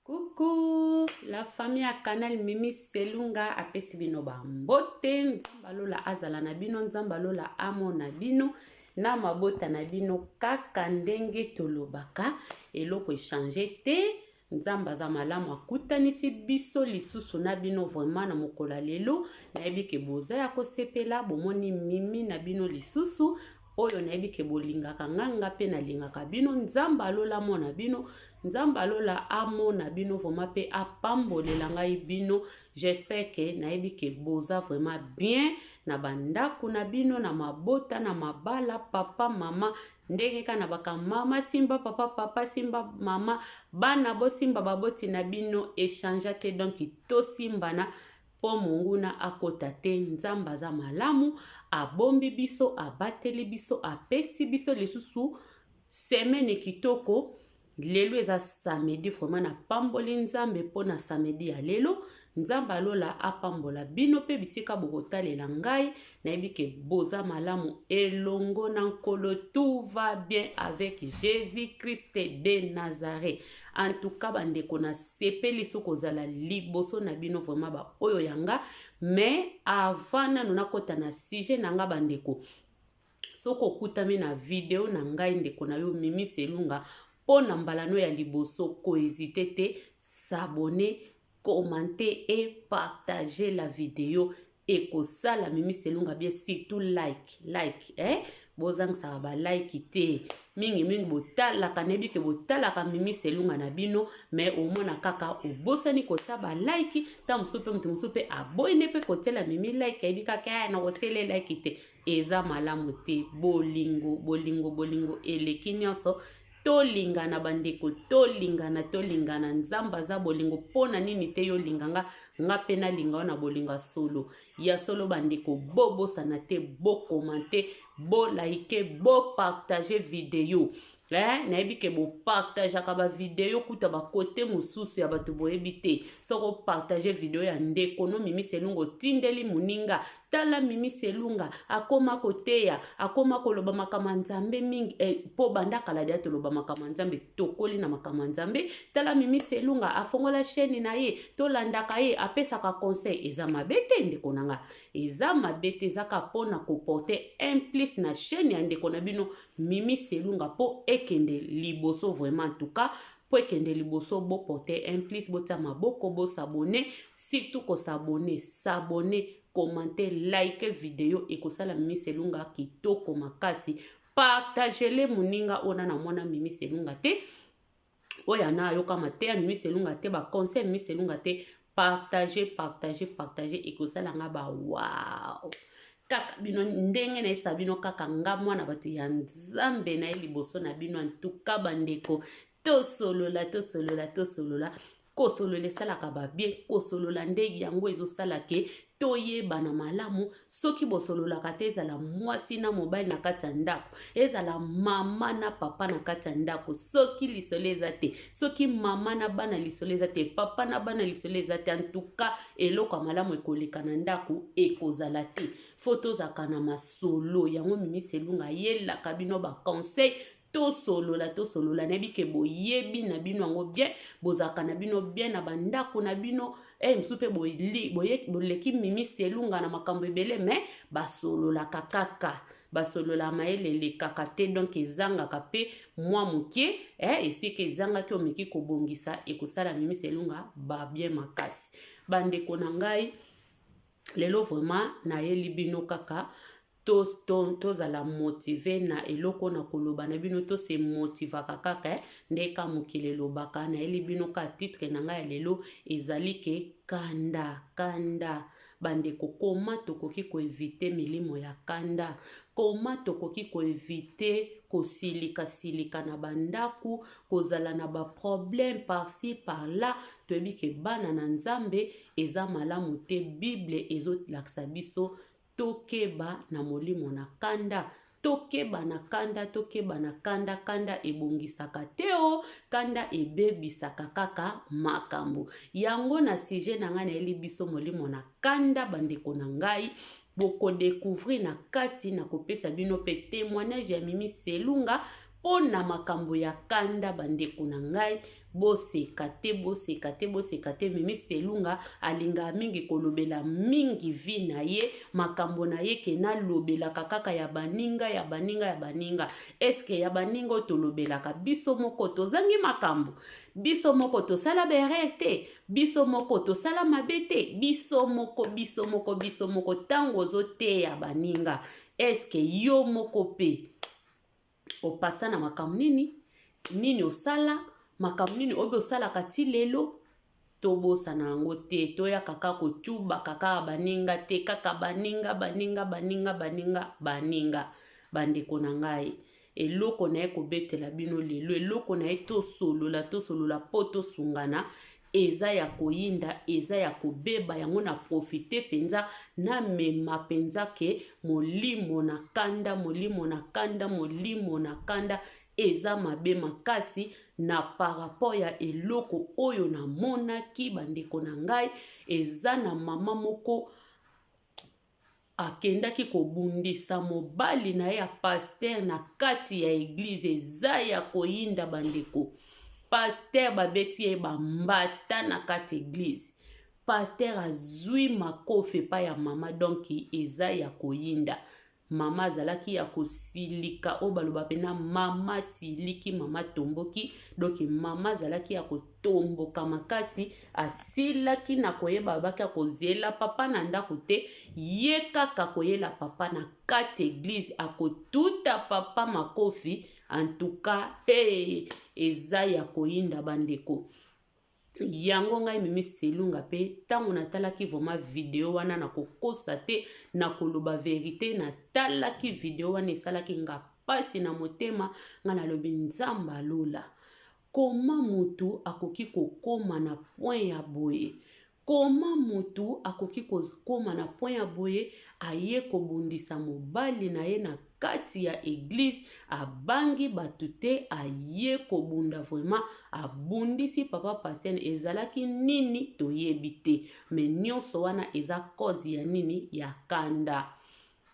Coucou la famille ya Canal Mimi Selunga apesi bino ba mbote. Nzambe alola azala na bino, Nzambe alola amona bino na mabota na bino, kaka ndenge tolobaka eloko echange te. Nzambe aza malamu, akutanisi biso lisusu na bino vraiment na mokolo ya lelo. Nayebi ke boza ya kosepela, bomoni Mimi na bino lisusu oyo. Nayebi ke bolingaka nga, nga mpe nalingaka bino. Nzambe alola amona bino, Nzambe alola amona bino vraiment mpe apambolela ngai bino. J'espère ke, nayebi ke boza vraiment bien na bandako na bino, na mabota, na mabala, papa, mama, ndenge kaka na baka mama simba papa, papa simba mama, bana bosimba baboti na bino. Echange te, donc tosimbana mpo monguna akota te. Nzambe aza malamu, abombi biso, abateli biso, apesi biso lisusu semaine kitoko. Lelo eza samedi, vraiment napamboli Nzambe mpo na samedi ya lelo. Nzambe alola apambola bino mpe bisika bokotalela ngai. Nayebi ke boza malamu elongo na Nkolo, tout va bien avec Jésus Christ de Nazareth. En tout cas bandeko, nasepeli soki kozala liboso na bino vraiment, baoyo ya nga. Mais avant nano nakɔta na sujet na nga, bandeko, soki okutami na video na ngai, ndeko na yo Mimi Selunga, mpo na mbala no ya liboso, kohésiter te, s'abonner, commenter et partager la vidéo, ekosala Mimi Selunga bien. Surtout like, like, eh? Bozangisaka balike te mingimingi. Botalaka, nayebi ke botalaka Mimi Selunga na bino, mais omona kaka obosani kotia balike. Ntango mosusu mpe moto mosusu mpe aboyi nde mpe kotiela Mimi like, ayebi kaka na kotiela like te, eza malamu te. Bolingo, bolingo, bolingo eleki nyonso. Tolingana bandeko, tolingana, tolingana. Nzambe aza bolingo. Mpo na nini te yo olinga nga, nga mpe nalinga yo na bolinga solo ya solo? Bandeko, bobosana te, bocommenter, bolike, bopartager video, eh, nayebi ke bopartageaka bavideo kuta bakote mosusu ya bato boyebi te. Soki opartage video ya ndeko no Mimi Selunga, otindeli moninga: "Tala, Mimi Selunga akoma koteya, akoma koloba makambo ya Nzambe mingi." Eh, mpo banda kala deya toloba makambo ya Nzambe, tokoli na makambo ya Nzambe. "Tala, Mimi Selunga afongola chaîne na ye, tolandaka ye, apesaka conseil." Eza mabe te, ndeko na nga, eza mabe te. Ezaka mpona koporter un plus na chaîne ya ndeko na bino Mimi Selunga mpo ekende liboso vraiment. En tout cas, mpo ekende liboso, boporter un plus, botia maboko, bos'abonner, surtout kos'abonner, s'abonner, commenter, like video, ekosala Mimi Selunga kitoko makasi. Partagele moninga oyo na mwana Mimi Selunga te, oyo ana ayoka mateya Mimi Selunga te, baconseil Mimi Selunga te. Partage, partage, partage, ekosala nga ba wow. Kaka bino ndenge nayebisa bino, kaka nga mwana bato ya Nzambe na ye liboso na bino. Antuka bandeko, tosolola, tosolola, tosolola. Kosolola esalaka babien, kosolola nde yango ezosala ke toyebana malamu. Soki bosololaka te, ezala mwasi na mobali na kati ya ndako, ezala mama na papa na kati ya ndako, soki lisolo eza te, soki mama na bana lisolo eza te, papa na bana lisolo eza te, antuka eloko ya malamu ekoleka na ndako ekozala te. Faut tozalaka na masolo. Yango Mimi Selunga ayelaka bino baconseil. Tosolola, tosolola. Nayebi ke boyebi na bino yango bien, bozalaka na bino bien na bandako na bino. E mosusu mpe boleki Mimi Selunga na makambo ebele, mais basololaka kaka, basolola, mayele elekaka te. Donc ezangaka mpe mwa moke, eh, esika ezangaki, omeki kobongisa, ekosala Mimi Selunga babien makasi. Bandeko na ngai, lelo vraiment nayeli bino kaka tozala motivé na eloko na koloba na bino. Tose motivaka kaka nde ka mokili elobaka. Nayeli bino ka titre na ngai ya lelo ezali ke kanda, kanda. Bandeko, koma tokoki koéviter milimo ya kanda? Koma tokoki koéviter kosilikasilika na bandako, kozala na baproblème par-ci par-là? Toyebi ke bana na Nzambe eza malamu te. Bible ezolakisa biso tokeba na molimo na kanda, tokeba na kanda, tokeba na kanda. Kanda ebongisaka te o, kanda ebebisaka kaka makambo. Yango na sujet na ngai nayeli biso molimo na kanda. Bandeko na ngai, bokodécouvrir na kati na kopesa bino mpe témoignage ya Mimi Selunga. Mpo na makambo ya kanda bandeko na ngai, boseka te, boseka te, boseka te. Mimi Selunga alingaka mingi kolobela mingi vie na ye, makambo na ye ke nalobelaka kaka ya baninga, ya baninga, ya baninga. Eske ya baninga oyo tolobelaka biso moko tozangi makambo? Biso moko tosala ba erreur te? Biso moko tosala mabe te? Biso moko, biso moko, biso moko tango ozoteya baninga, eske yo moko pe opasa na makambo nini nini osala makambo nini oyo osalaka ti lelo tobosana yango te toyaka kaka kotubaka kaka baninga te kaka baninga baninga baninga baninga baninga bandeko na ngai eloko na ye kobetela bino lelo eloko na ye tosolola tosolola mpo tosungana eza ya koyinda eza ya kobeba yango na profite mpenza namema mpenza ke molimo na kanda molimo na kanda molimo na kanda eza mabe makasi na par rapport ya eloko oyo namonaki bandeko na ngai eza na mama moko Akendaki kobundisa mobali na ye ya pasteur na kati ya eglise. Eza ya koyinda bandeko. Pasteur babeti ye ba mbata na kati eglise. Pasteur azui makofi epai ya mama donc eza ya koyinda. Mama azalaki ya kosilika oyo baloba pena mama asiliki mama atomboki donc mama azalaki ya kotomboka makasi asilaki na koyeba alobaki akozela papa na ndako te ye kaka koyela papa na kati eglise akotuta papa makofi en tout cas hey, eza ya koyinda bandeko. Yango ngai Mimi Selunga pe tango natalaki vraiment video wana na kokosa te na koloba verite natalaki video wana esalaki nga pasi na motema nga nalobi Nzambe ya lola comment mutu akoki kokoma na point ya boye Comment mutu akoki kokoma na point ya boye aye kobundisa mobali na ye na kati ya eglise abangi batu te aye kobunda vraiment abundisi papa pasteur ezalaki nini toyebi te mais nionso wana eza cause ya nini ya kanda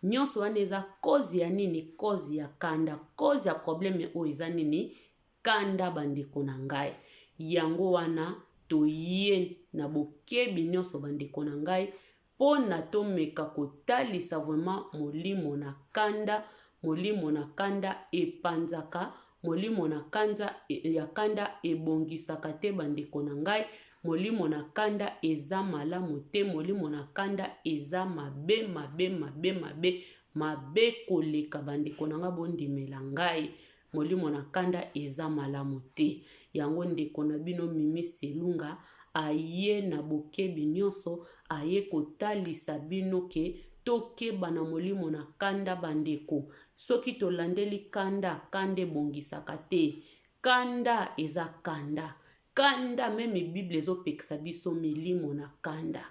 nionso wana eza cause ya nini cause ya kanda cause ya problème oyo eza nini kanda ba ndeko na ngai yango wana toye na bokebi nionso ba ndeko na ngai pona tomeka kotalisa vraiment molimo na kanda molimo na kanda epanzaka molimo na kanda ya kanda ebongisaka te ba ndeko na ngai molimo na kanda eza malamu te molimo na kanda eza mabe mabe mabe mabe mabe koleka ba ndeko na ngai bondimela ngai Molimo na kanda eza malamu te. Yango ndeko na bino Mimi Selunga aye na bokebi nionso aye kotalisa bino ke tokeba na molimo na kanda ba ndeko. Soki tolandeli kanda, kanda ebongisaka te. Kanda eza kanda. Kanda meme bible ezopekisa biso milimo na kanda.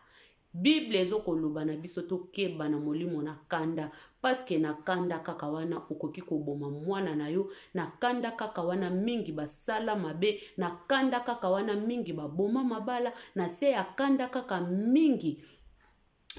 Bible ezo koloba na biso tokeba na molimo na kanda parce que na kanda kaka wana okoki koboma mwana na yo, na kanda kaka wana mingi basala mabe, na kanda kaka wana mingi baboma mabala, na se ya kanda kaka mingi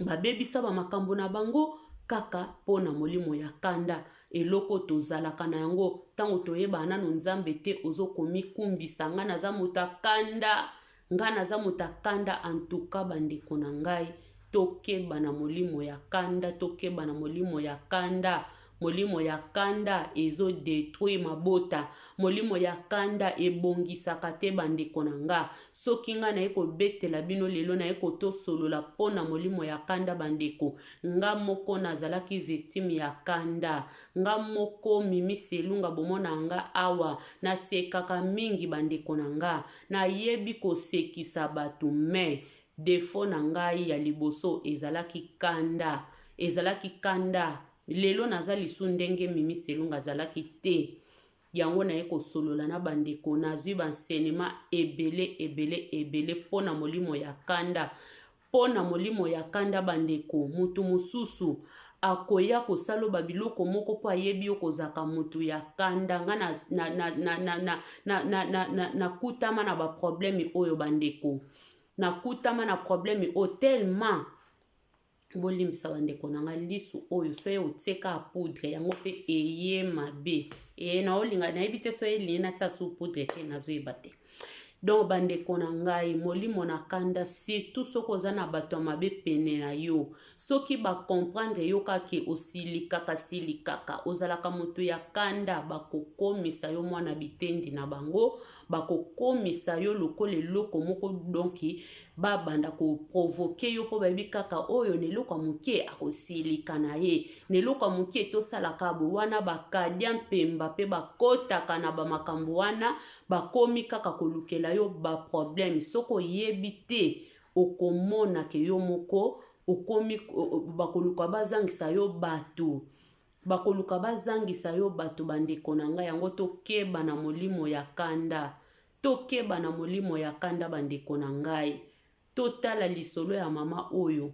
babebisa ba makambo na bango kaka mpo na molimo ya kanda. Eloko tozalaka na yango ntango toyebaka nano Nzambe te, ozo komikumbisa nga naza moto ya kanda. Nga naza moto ya kanda en tout cas ba ndeko na ngai tokeba na molimo ya kanda tokeba na molimo ya kanda molimo ya kanda ezo detruire mabota molimo ya kanda ebongisaka te ba ndeko na nga soki nga naye kobetela bino lelo naye kotosolola mpo na molimo ya kanda ba ndeko nga moko nazalaki victime ya kanda Nga moko Mimi Selunga bomona nga awa nasekaka mingi ba ndeko na nga nayebi kosekisa batu mais defaut na ngai ya liboso ezalaki kanda ezalaki kanda lelo naza lisu ndenge Mimi Selunga azalaki te yango naye kosolola na ba ndeko nazui ba enseignement ebele ebele ebele pona molimo ya kanda Po na molimo ya kanda ba ndeko, mutu mususu akoya kosalo ba biloko moko po ayebi yo kozalaka mutu ya kanda nga na na na na na na na na na na nakutama na ba problème oyo ba ndeko nakutama na problème oyo tellement. Bolimbisa bandeko na ngai, lisu oyo soki otie kaka poudre yango mpe eye mabe. E naolinga nayebi te soki elingi natia su poudre te, nazoyeba te. Donc bandeko na ngai, molimo na kanda, surtout soki oza na bato ya mabe pene na yo, soki bacomprendre yo kaka osilikaka silikaka, ozalaka moto ya kanda, bakokomisa yo mwana bitendi na bango, bakokomisa yo lokola eloko moko. Donc babanda koprovoquer yo mpo bayebi kaka oyo na eloko ya moke akosilika na ye, na eloko ya moke tosalaka boye. Wana bakadia mpemba mpe bakotaka na bamakambo wana, bakomi kaka kolukela yo baproblème. Soki oyebi te, okomona ke yo moko okomi, bakoluka bazangisa yo bato, bakoluka bazangisa yo bato. Bandeko na ngai, yango tokeba na molimo ya kanda, tokeba na molimo ya kanda. Bandeko na ngai, totala lisolo ya mama oyo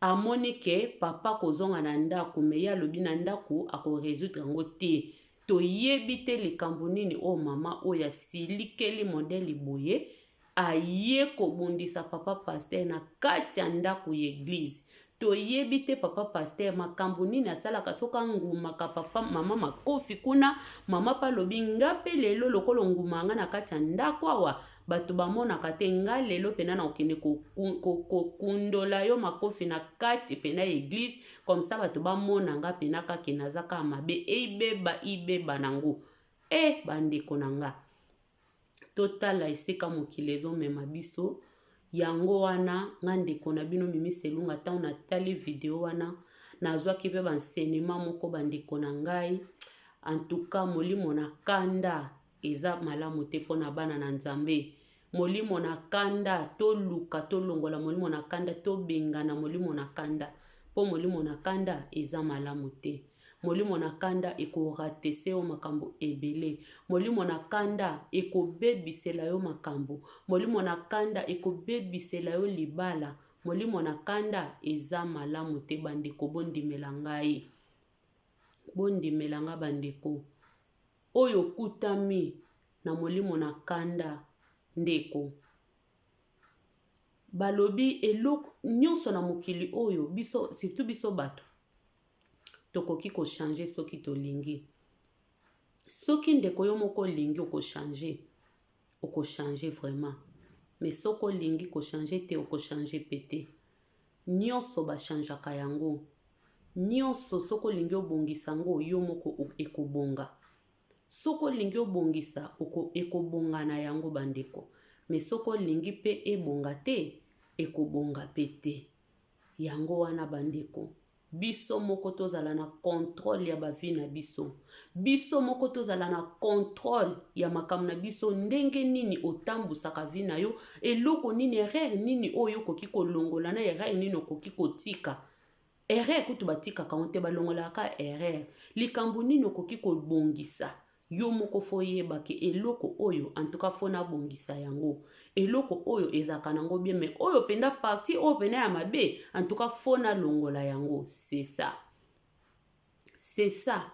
amoni ke papa kozonga na ndako, mais ye alobi na ndako akorésoudre yango te. Toyebi te likambo nini oyo mama oyo asilikeli modèle boye, aye kobundisa papa pasteur na kati ya ndako ya église. Toyebi te papa pasteur makambo nini asalaka. Soki angumaka papa mama makofi kuna, mama mpe alobi: "Nga mpe lelo lokola onguma nga na kati ya ndako awa, bato bamonaka te, nga lelo mpena na kokende kokundola yo makofi na kati mpena ya église, comme ça bato bamona nga mpena kaka naza kaka mabe." Ebeba ibeba nango. E bandeko na nga, totala esika mokili ezomema biso. Yango wana nga ndeko na bino Mimi Selunga, ntango natali video wana, nazwaki mpe baenseignement moko. Bandeko na ngai, antuka molimo na kanda eza malamu te mpona bana na Nzambe. Molimo na kanda, toluka tolongola molimo na kanda, tobengana molimo na kanda, mpo molimo na kanda eza malamu te. Molimo na kanda ekoratese yo makambo ebele, molimo na kanda ekobebisela yo makambo, molimo na kanda ekobebisela yo libala. Molimo na kanda eza malamu te. Bandeko, bondimela ngai, bondimela nga. Bandeko oyo okutami na molimo na kanda, ndeko, balobi eloko nyonso na mokili oyo, biso, surtout biso bato, tokoki kochanger soki tolingi. Soki ndeko yo moko olingi, okochanger, okochanger vraiment. Mais soki olingi kochanger te, okochanger mpe te. Nyonso bachangeaka yango nyonso. Soki olingi obongisa yango yo moko, ekobonga. Soki olingi obongisa, ekobonga na yango, bandeko. Mais soki olingi mpe ebonga te, ekobonga mpe te. Yango wana bandeko, biso moko tozala na contrôle ya bavie na biso, biso moko tozala na contrôle ya makambo na biso. Ndenge nini otambusaka vie na yo? Eloko nini, erreur nini oyo okoki kolongola, na erreur nini okoki kotika? Erreur kutu batikaka ngo te, balongolaka erreur. Likambo nini okoki kobongisa yo moko? Faut oyeba ke eloko oyo, en tout cas, faut nabongisa yango. Eloko oyo ezalaka nango bien, mais oyo mpenza, partie oyo mpenza ya mabe, en tout cas, faut nalongola yango. C'est ça, c'est ça.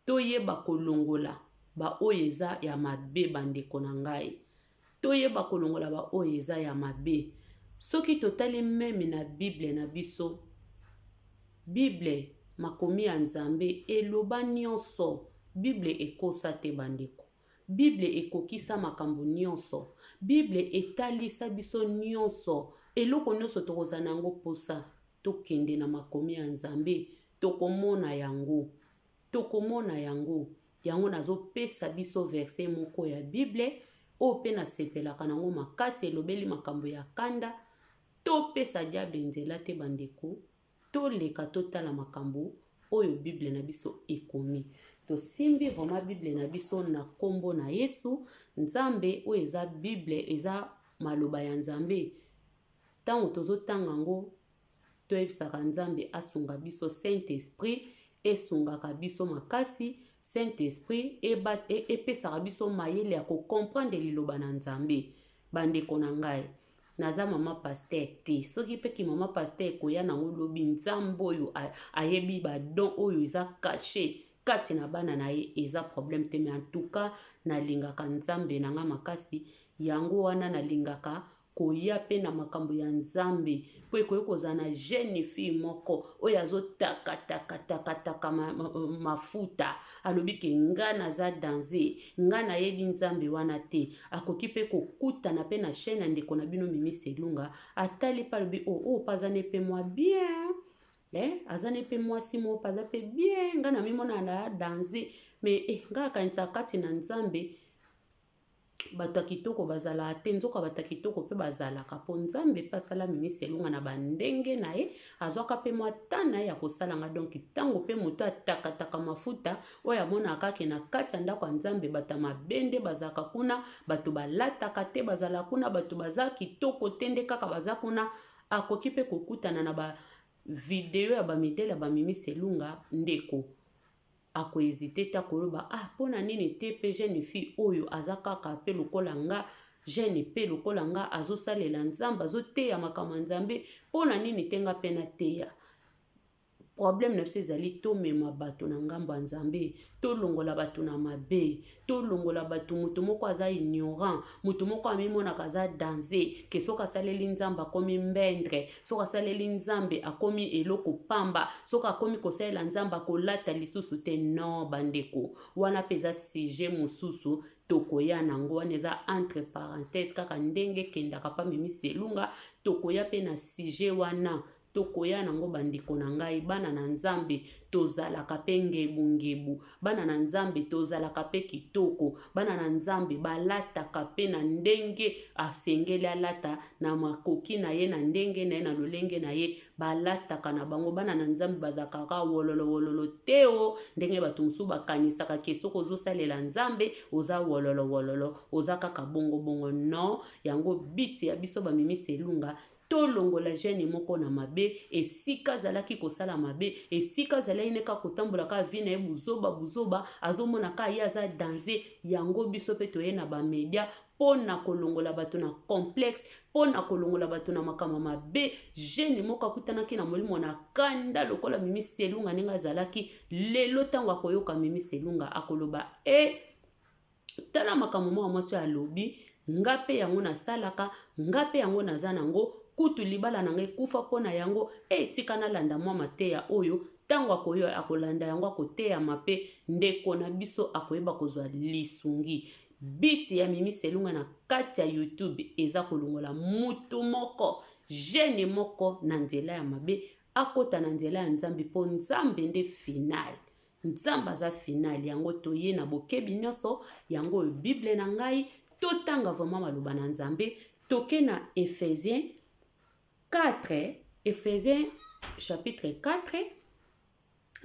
Toyeba kolongola baoyo eza ya mabe. Bandeko na ngai, toyeba kolongola baoyo eza ya mabe. Soki totali même na Bible na biso, Bible, makomi ya Nzambe eloba nyonso. Bible ekosa te, bandeko. Bible ekokisa makambo nyonso. Bible etalisa biso nyonso. Eloko nyonso tokozala na yango mposa, tokende na makomi ya Nzambe, tokomona yango, tokomona yango. Yango nazopesa biso verset moko ya Bible oyo mpe nasepelaka nango makasi, elobeli makambo ya kanda. Topesa diable nzela te. Bandeko, toleka totala makambo oyo Bible na biso ekomi. Tosimbi vraiment Bible na biso na nkombo na Yesu. Nzambe oyo eza Bible, eza maloba ya Nzambe. Ntango tozotanga yango, toyebisaka Nzambe asunga biso. Saint Esprit esungaka biso makasi. Saint Esprit epesaka biso mayele ya kocomprendre liloba na Nzambe. Bandeko na ngai, naza mama pasteur te. Soki mpe ki mama pasteur ekoya nango lobi, Nzambe oyo ayebi badon oyo eza caché kati na bana na ye, eza problème te. Mais en tout cas, nalingaka Nzambe na nga makasi. Yango wana nalingaka. koya pe na makambo ya Nzambe po ekoki kozala na jeune fille moko oyo azo taka taka taka taka ma, ma, mafuta alobi ke nga naza danze nga nayebi Nzambe wana te akoki pe kokutana pe na chaîne ya ndeko na bino Mimi Selunga atali pe alobi oh oyo pe aza ne pe mwa bien eh aza ne pe mwasi moko pe aza pe bien nga na mimona na danze mais eh nga akanisaka kati na Nzambe Bato ya kitoko bazalaka te, nzoka bato ya kitoko mpe bazalaka mpo Nzambe mpe asala Mimi Selunga na ba ndenge na ye, azwaka mpe mwa temps na ye ya kosala nga donc tango mpe moto atakataka mafuta oyo amonaka kaka ke na kati ya ndako ya Nzambe bato ya mabe nde bazalaka kuna, bato balataka te bazalaka kuna, bato baza kitoko te nde kaka baza kuna, akoki mpe kokutana na ba video ya ba midele ya ba Mimi Selunga ndeko. Ako hesiter te akoloba ah pona nini te pe jeune fille oyo aza kaka pe lokola nga jeune pe lokola nga azosalela nzambe azoteya makambo ya nzambe pona nini te nga pe nateya problème na biso ezali tomema bato na ngambo ya nzambe tolongola bato na mabe tolongola bato moto moko aza ignorant moto moko amimonaka aza danze ke soki asaleli nzambe akomi mbendre soki asaleli nzambe akomi eloko pamba soki akomi kosalela nzambe akolata lisusu te non bandeko wana mpe eza sujet mosusu tokoya nango wana eza entre parenthèse kaka ndenge ekendaka pa mimi selunga tokoya mpe na sujet wana Tokoya nango ba ndeko na ngai bana na nzambe tozalaka pe ngebu ngebu bana na nzambe tozalaka pe kitoko bana na nzambe balataka pe na ndenge asengeli alata na makoki na ye na ndenge na ye na lolenge na ye balataka na bango bana na nzambe bazalaka kaka wololo wololo te o ndenge bato mosusu bakanisaka ke soki ozosalela nzambe oza wololo wololo oza kaka bongo bongo non yango biti ya biso ba mimi selunga Tolongola jeune moko na mabe esika azalaki kosala mabe esika azalaki ne kaka kotambola kaka vie na ye buzoba buzoba azomona kaka ye aza danze yango biso pe toye na ba media pona kolongola bato na complexe pona kolongola bato na makambo mabe jeune moko akutanaki na molimo na kanda lokola Mimi Selunga ndenge azalaki lelo ntango akoyoka Mimi Selunga akoloba e eh, Tala makambo mwana mwasi oyo alobi, nga pe yango nasalaka, nga pe yango naza nango, kutu libala na nga ekufa po na yango, eh tika nalanda mwa mateya oyo, tango akoya akolanda yango akoteyama pe ndeko na biso akoyeba kozwa lisungi. But ya Mimi Selunga na kati ya YouTube eza kolongola mutu moko, jeune moko na nzela ya mabe, akota na nzela ya Nzambe po Nzambe nde final. Nzambe aza final yango toye na bokebi nyonso yango oyo Bible na ngai totanga vraiment maloba na Nzambe toke na Ephésiens 4 Ephésiens chapitre 4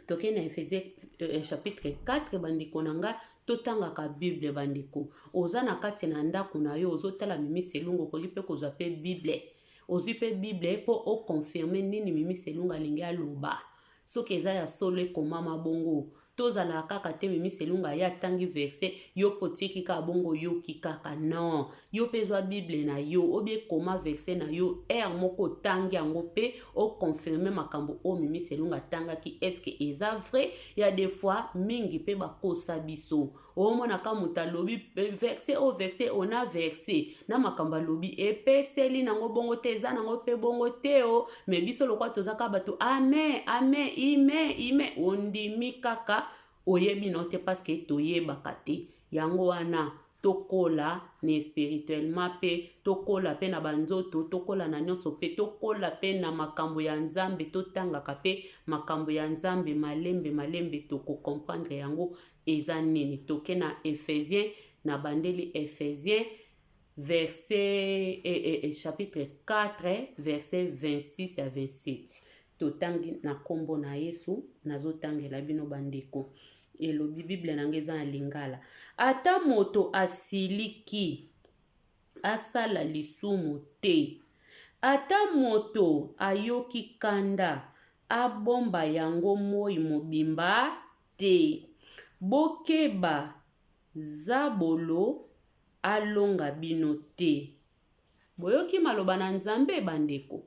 toke na Ephésiens euh, chapitre 4 bandeko na nga totangaka Bible bandeko oza na kati na ndako na yo ozotala Mimi Selungu okoki mpe kozwa mpe Bible ozwi mpe Bible mpo oconfirme nini Mimi Selungu alingi aloba Soki eza ya solo ekomama bongo. Tozalaka kaka te Mimi Selunga aye atangi verset yo pe otiki kaka bongo oyoki kaka non yo pe zwa bible na yo obie koma verset na yo heure moko otangi yango pe o confirmer makambo oyo Mimi Selunga atangaki est ce que eza vrai ya des fois mingi pe bakosa biso Omona ka moto alobi verse oyo verse oyo na verse na makambo alobi epeseli nango bongo te eza nango pe bongo te o me biso lokola toza kaka bato amen amen ime ime ondimi kaka oyebi na yo te parce que toyebaka te yango wana tokola na spirituellement pe tokola pe na banzoto tokola na nyonso pe tokola pe na makambo ya nzambe totangaka pe makambo ya nzambe malembe malembe toko comprendre yango Eza nini? Toke na Ephesiens, na bandeli Ephesiens verset eh, eh, eh, chapitre 4 verset 26 ya 27. Totangi na kombo na Yesu, nazotangela bino bandeko. Elobi Bible na ngai eza na Lingala. Ata moto asiliki asala lisumu te. Ata moto ayoki kanda abomba yango moi mobimba te. Bokeba zabolo alonga bino te. Boyoki maloba na Nzambe bandeko?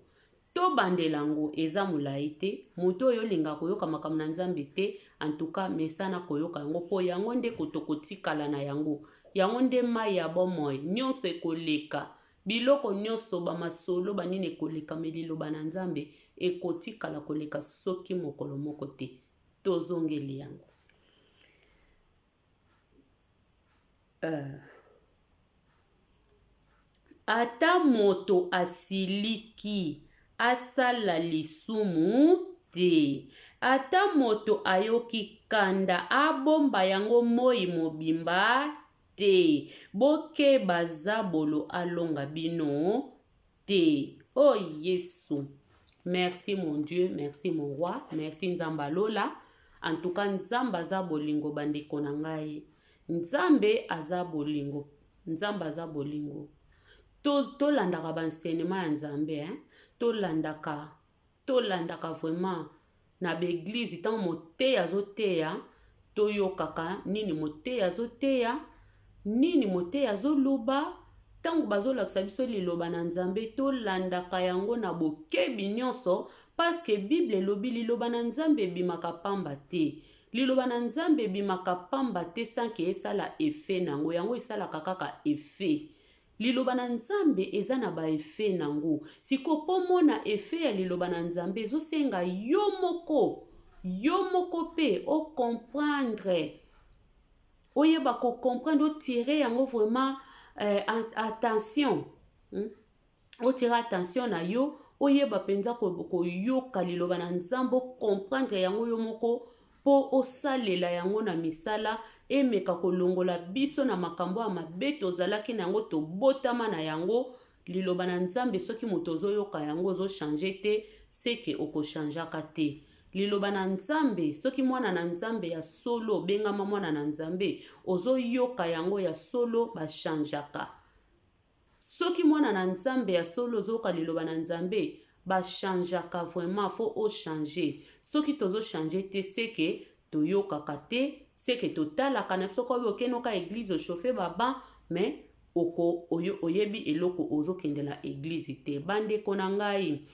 Tobandela ngo eza molayi te. Moto oyo olinga koyoka makambo na Nzambe te, en tout cas mesana koyoka yango po yango nde tokotikala na yango. Yango nde mayi ya bomoi. Nionso ekoleka. Biloko nyonso, ba masolo, ba nini ekoleka mais liloba na Nzambe ekotikala koleka soki mokolo moko te. Tozongeli yango. Euh. Ata moto asiliki, asala lisumu te. Ata moto ayoki kanda, abomba yango moi mobimba te. Bokeba zabolo alonga bino te. Oh Yesu. Merci mon Dieu, merci mon roi, merci Nzambe alola. En tout cas Nzambe aza bolingo bandeko na ngai. Nzambe aza bolingo. Nzambe aza bolingo. To tolandaka ba enseignement ya Nzambe hein. Tolandaka tolandaka vraiment na ba eglise ntango moteyi azoteya toyokaka nini moteyi azoteya nini moteyi azoloba ntango bazolakisa biso liloba na Nzambe tolandaka yango na bokebi nyonso paske Bible elobi liloba na Nzambe ebimaka pamba te. Liloba na Nzambe ebimaka pamba te sans que esala effet na yango. Yango esalaka kaka effet. Liloba na Nzambe eza na ba effet na yango. Sikoyo po omona effet ya liloba na Nzambe ezosenga yo moko, yo moko pe o comprendre, oyeba ko comprendre, o tirer yango vraiment eh, attention. Hmm? Otira attention na yo, oyeba mpenza koyoka liloba na Nzambe, ocomprendre yango yo moko mpo osalela yango na misala, emeka kolongola biso na makambo ya mabe tozalaki na yango, tobotama na yango. Liloba na Nzambe soki moto ozoyoka yango ozochange te, seke okochangeaka te. Liloba na Nzambe soki mwana na Nzambe ya solo, obengama mwana na Nzambe, ozoyoka yango ya solo, bachangeaka. Soki mwana na nzambe ya solo ozoyoka liloba na nzambe ba changeaka vraiment faut o changer soki tozo changer te seke toyokaka te seke totalaka na biso kobi okende oka eglise o chauffer ba banc mais oko oyo oyebi eloko ozokendela eglise te bandeko na ngai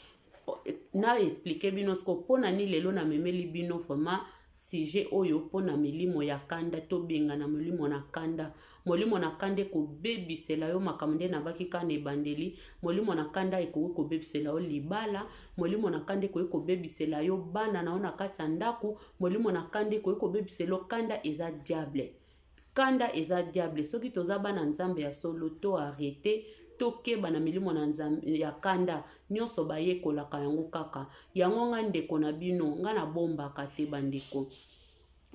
na explique bino siko mpo na nini lelo namemeli bino vraiment sujet oyo mpo na milimo ya kanda. Tobengana molimo na kanda. Molimo na kanda ekobebisela yo makambo nde nabaki kaka na ebandeli. Molimo na kanda ekoki kobebisela yo libala, molimo na kanda ekoki kobebisela yo bana na yo na kati ya ndako, molimo na kanda ekoki kobebisela yo. Kanda eza diable. Kanda eza diable. Soki toza bana Nzambe ya solo, to arrete, tokeba na milimo na Nzambe ya kanda. Nyonso bayekolaka yango kaka. Yango nga ndeko na bino, nga nabombaka te bandeko.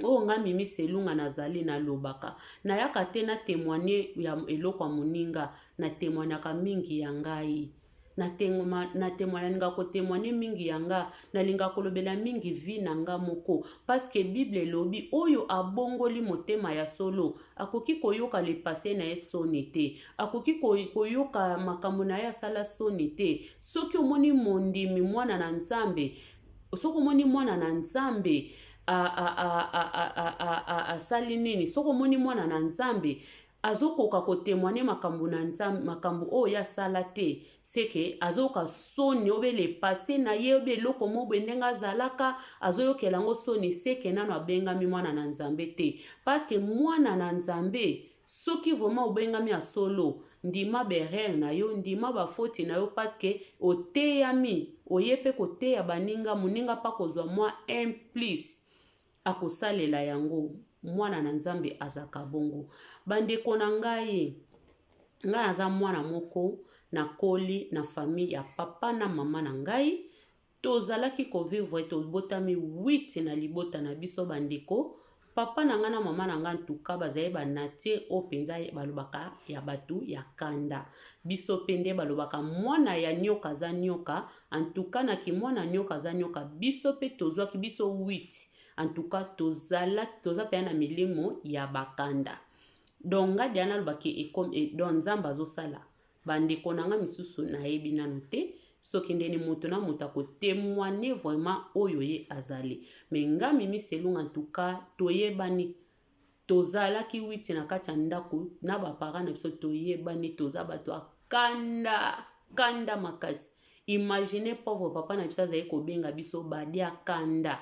Oyo nga Mimi Selunga nazali nalobaka. Nayaka te na temoigner ya eloko ya moninga, na temoignaka mingi ya ngai. Na nalingaka ko temoigner mingi ya nga, nalingaka kolobela mingi vie na nga moko parce que bible elobi oyo abongoli motema ya solo akoki koyoka le passe na ye soni te, akoki koyoka makambo na ye asala soni te. Soki omoni mondimi mwana na Nzambe, soki omoni mwana na Nzambe asali nini, soki omoni mwana na Nzambe azokoka ko temoigner makambo na Nzambe, makambo oyo ye asala te, c'est que azoyoka soni obe le passe na ye obe eloko moko boye ndenge azalaka azoyokela yango soni, c'est que nanu abengami mwana na Nzambe te. Parce que mwana na Nzambe soki vraiment obengami ya solo, ndima ba erreur na yo, ndima ba faute na yo parce que oteyami, oye pe koteya baninga, moninga pe akozwa mwa un plus. Akosalela yango. Mwana na Nzambe azalaka bongo. Bandeko na ngai, ngai naza mwana moko nakoli na famille ya papa na mama na ngai. Tozalaki ko vivre, tobotami 8 na libota na biso bandeko. Papa na ngai na mama na ngai en tout cas bazali ba nature oyo mpenza balobaka ya bato ya kanda. Biso mpe nde balobaka mwana ya nyoka aza nyoka. En tout cas na kimwana nyoka aza nyoka, biso mpe tozwaki biso 8. En tout cas tozala toza mpenza na milimo ya bakanda. Donc nga deja naloba ke ekomi donc Nzambe azosala. Bandeko na nga misusu nayebi nanu te soki ndeni moto na moto ako temoigner vraiment oyo ye azali. Mais nga Mimi Selunga en tout cas toyebani tozalaki 8 na kati ya ndako na ba parents na biso toyebani toza bato ya kanda kanda makasi. Imaginez pauvre papa na biso azali kobenga biso badia kanda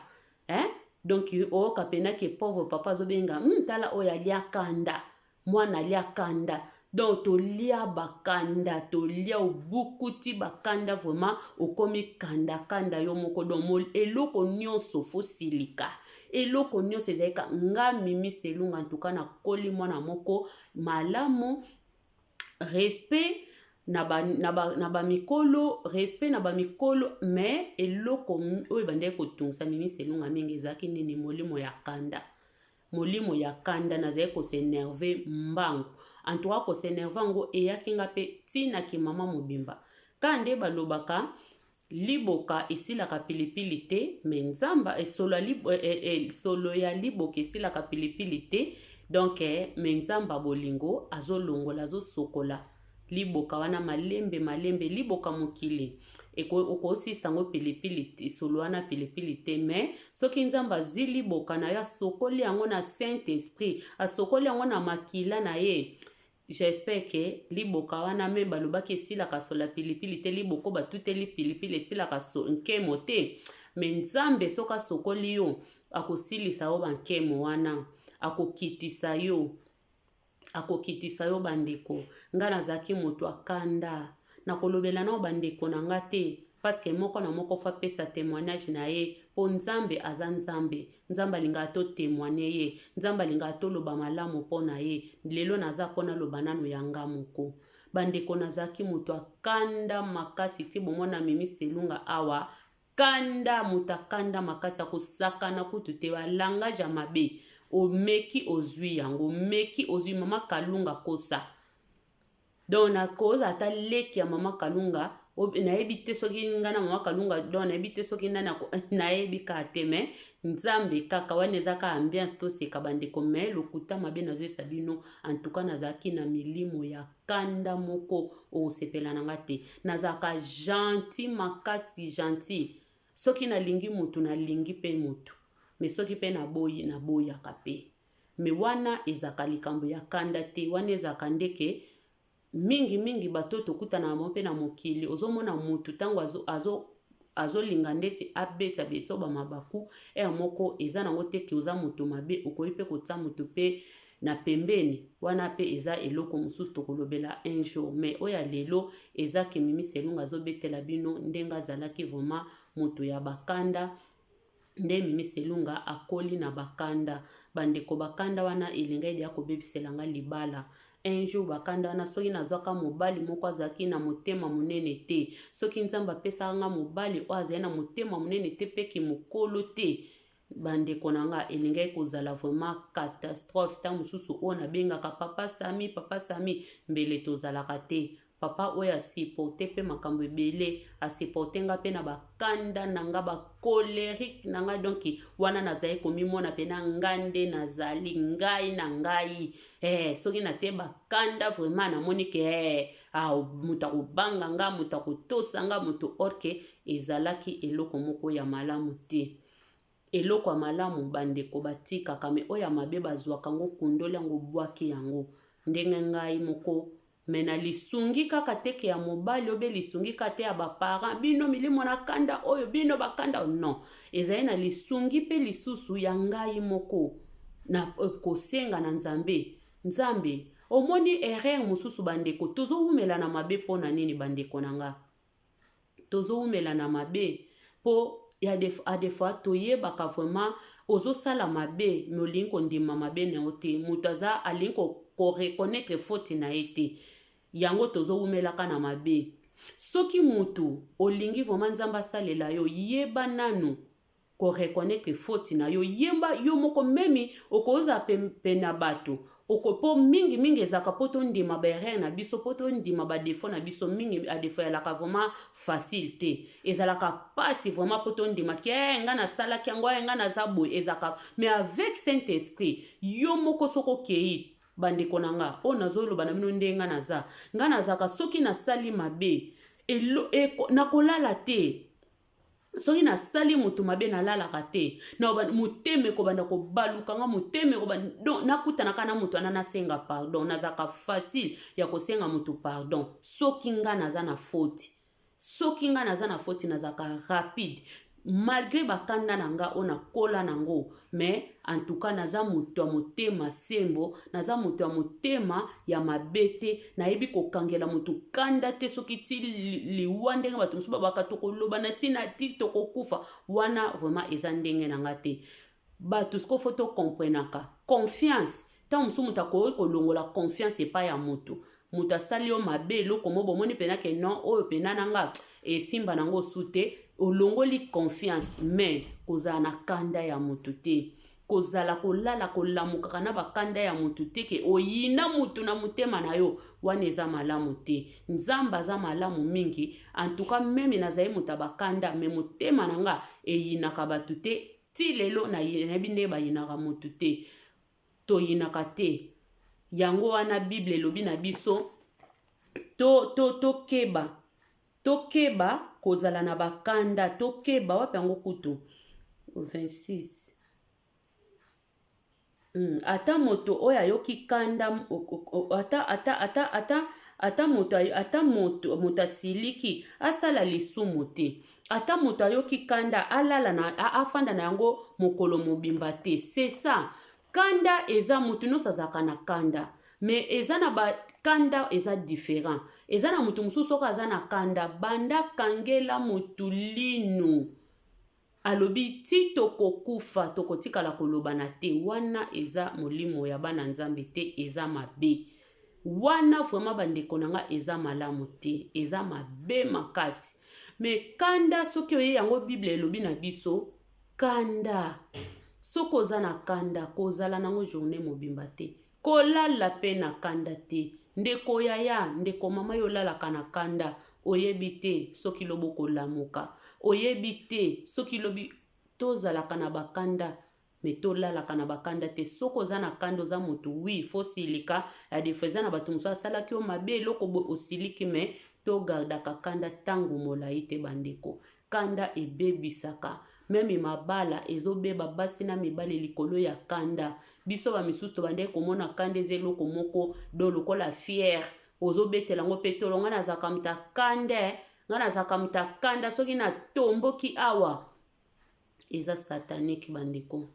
hein? Donc oyoka pena ke pauvre papa azobenga tala oyo alia kanda, mwana alia kanda. Donc tolia bakanda, tolia obukuti bakanda, vraiment okomi kandakanda yo moko. Donc eloko nyonso fosilika, eloko nyonso ezali ka. Nga Mimi Selunga, ntuka nakoli mwana moko malamu, respect na bamikolo, ba respect na bamikolo. Mais eloko oyo ebandaki kotungisa Mimi Selunga mingi ezalaki nini? Molimo ya kanda, molimo ya kanda. Nazali kos'énerver mbangu. Antuka kos'énerver yango eyaki nga mpe ntinaki mama mobimba. Ka nde balobaka liboka esilaka pilipili te, mais nzamba esolo, esolo ya liboka esilaka pilipili te. Donc mais Nzambe bolingo azolongola, azosokola liboka wana malembe malembe. Liboka mokili okosisa yango pilipili, solo wana pilipili te. Mais soki Nzambe azwi liboka na yo, asokoli yango na Saint Esprit, asokoli yango na makila na ye, j'espère que liboka wana me balobaki esilaka sola pilipili te. Liboko batuteli pilipili esilaka so, nkemo te. Mais Nzambe soki asokoli yo, akosilisa yo bankemo wana, akokitisa yo, akokitisa yo. Bandeko, nga nazalaki moto akanda. Nakolobela nao bandeko na nga te, parce que moko na moko faut apesa témoignage na ye, mpo Nzambe aza Nzambe. Nzambe alingaka totémoigner ye, Nzambe alingaka toloba malamu mpo na ye. Lelo naza mpo naloba nano ya nga moko. Bandeko, nazalaki moto akanda makasi ti bomona Mimi Selunga awa. Kanda, moto akanda makasi, akosakana kutu te. Balangage ya mabe, omeki ozwi yango, omeki ozwi. Mama Kalunga kosa, donc nakozala ata leki ya mama Kalunga, nayebi te soki ngai na mama Kalunga, donc nayebi te soki nani, nayebi kaka te. Mais Nzambe kaka wana, eza kaka ambiance, toseka bandeko. Mais lokuta mabe nazoyesa bino, antuka nazalaki na milimo ya kanda moko, okosepela na nga te. Nazalaka gentil makasi, gentil. Soki nalingi motu, nalingi mpe motu, mais soki mpe naboyi, naboyaka mpe. Mais wana ezalaka likambo ya kanda te, wana ezalaka ndeke mingimingi bato oyo tokutana na bango mpe na mokili. Ozomona motu ntango azolinga ndeti abeta beta bamabaku ere moko, eza nango te que oza moto mabe. Okoki mpe kotia motu mpe na pembeni wana mpe eza eloko mosusu tokolobela un jour. Mais oyo ya lelo eza que Mimi Selunga azobetela bino ndenge azalaki vraiment moto ya bakanda, nde Mimi Selunga akoli na bakanda. Bandeko, bakanda wana elingai deya kobebisela nga libala un jour. Bakanda wana, soki nazwaka mobali moko azalaki na motema monene te, soki Nzambe apesaka nga mobali oyo azali na motema monene te mpe ki mokolo te, bandeko na nga, elingaki kozala vraiment catastrophe. Ntango mosusu oyo nabengaka papa Sami, papa Sami, mbele tozalaka te. Papa oyo asupporter mpe makambo ebele, asupporter nga mpe na bakanda na nga, bacolérique na nga. Donc wana nazali komimona mpena nga nde nazali ngai na ngai. Soki natie bakanda, vraiment namoni que ah, moto akobanga nga, moto akotosa nga, moto or que ezalaki eloko moko ya malamu te. Eloko ya malamu, bandeko, batikaka, mais oyo ya mabe bazwaka yango, kundoli yango, bwaki yango. Ndenge ngai moko, mais na lisungi kaka teke ya mobali obe lisungi kaka te ya baparent bino milimo na kanda oyo bino bakanda, non, ezali na lisungi mpe lisusu ya ngai moko na kosenga na Nzambe. Nzambe, omoni erreur mosusu. Bandeko, tozowumela na mabe mpo na nini? Bandeko na nga, tozowumela na mabe mpo ya a des fois toyebaka vraiment ozosala mabe, mais olingi kondima mabe na yo te. Moto aza alingi koreconnaître faute na ye te, yango tozowumelaka na mabe. Soki motu olingi vraiment Nzambe asalela yo, yeba nanu koreconnaître faute na yo, yemba yo moko. Même okozala pene na bato, mpo mingimingi ezalaka mpo tondima baerreur na biso, mpo tondima badéfaut na biso. Mingi adéfaut ezalaka vraiment facile te, ezalaka mpasi vraiment mpo tondima que eh, nga nasalaki yango, nga naza boye, ezalaka. Mais avec Saint Esprit, yo moko soki okei, bandeko na nga, oyo nazoloba na bino, ndenge nga naza, nga nazalaka, soki nasali mabe, nakolala te. Soki nasali moto mabe, nalalaka te. Motema ekobanda kobaluka nga, motema donc nakutanaka na moto wana, nasenga pardon. Nazalaka facile ya kosenga moto pardon soki nga naza na faute. Soki nga naza na faute, nazalaka rapide. Malgre ba kanda na nga oyo na kola na ngo, mais en tout cas naza moto ya motema sembo, naza moto ya motema ya mabe te, nayebi kokangela moto kanda te soki ti liwa ndenge bato mosusu babaka tokolobana ti na ti tokokufa, wana vraiment eza ndenge na nga te. Bato sikoyo faut to comprenaka confiance. Ntango mosusu moto akoki kolongola confiance epai ya moto. Moto asali yo mabe eloko moko bomoni mpena ke non, oyo mpena na nga esimba nango su te, olongoli confiance. Mais kozala na kanda ya moto te, kozala kolala kolamukaka na bakanda ya moto te, ke oyina moto na motema na yo, wana eza malamu te. Nzambe aza malamu mingi. En tout cas meme nazali moto ya bakanda, mais motema na nga eyinaka bato te. Ti lelo nayebi ndenge bayinaka moto te, toyinaka te. Yango wana Bible elobi na biso tokeba, tokeba kozala na bakanda, tokeba wapi yango kutu 26. Ata moto oyo ayoki kanda, ata ata ata ata ata moto ata moto moto asiliki asala lisumu te. Ata moto ayoki kanda alala na afanda na yango mokolo mobimba te. C'est ça. Kanda eza moto nyonso azalaka na kanda, mais eza na ba kanda eza différent. Eza na moto mosusu soki aza na kanda, banda kangela motu linu, alobi ti tokokufa tokotikala kolobana te. Wana eza molimo ya bana Nzambe te, eza mabe wana vraiment bandeko na nga, eza malamu te, eza mabe makasi. Mais kanda soki oye yango, Bible elobi na biso kanda, soki oza na kanda, kozala nango journée mobimba te, kolala mpe na kanda te. Ndeko yaya, ndeko mama, yo olalaka na kanda, oyebi te soki lobi okolamuka, oyebi te soki lobi. Tozalaka na bakanda, mais tolalaka na bakanda te. Soki oza na kanda, oza motu, oui, faut silika ya des fois. Eza na bato mosusu asalaki yo mabe eloko boye, osiliki, mais togardaka kanda ntango molai te. Bandeko, kanda ebebisaka même mabala, ezobeba basi na mibali likolo ya kanda. Biso bamisusu tobandaki komona kanda eza eloko moko do lokola fier, ozobetela yango mpe tolo. Ngai nazalaka moto akanda, ngai nazalaka moto akanda, soki natomboki awa, eza satanique bandeko,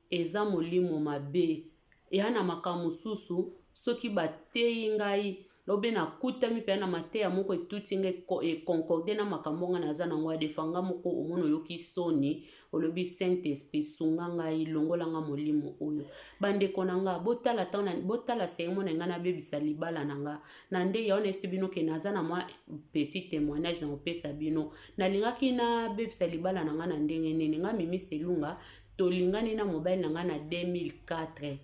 eza molimo mabe. Eya na makambo mosusu soki bateyi ngai lobi, nakutami mpenza na mateya moko etuti ngai, econcorde na makambo ngai naza nango. Ya defa nga moko omona oyoki soni, olobi: "Saint Esprit, sunga ngai, longola nga molimo oyo." Bandeko na nga, botala ntango, botala seremo na ngai, nabebisa libala na nga na nde yango. Nayebisi bino ke naza na mwa petit témoignage na kopesa bino. Nalingaki nabebisa libala na ngai na ndenge nini? Nga Mimi Selunga, tolingani na mobali na ngai na 2004.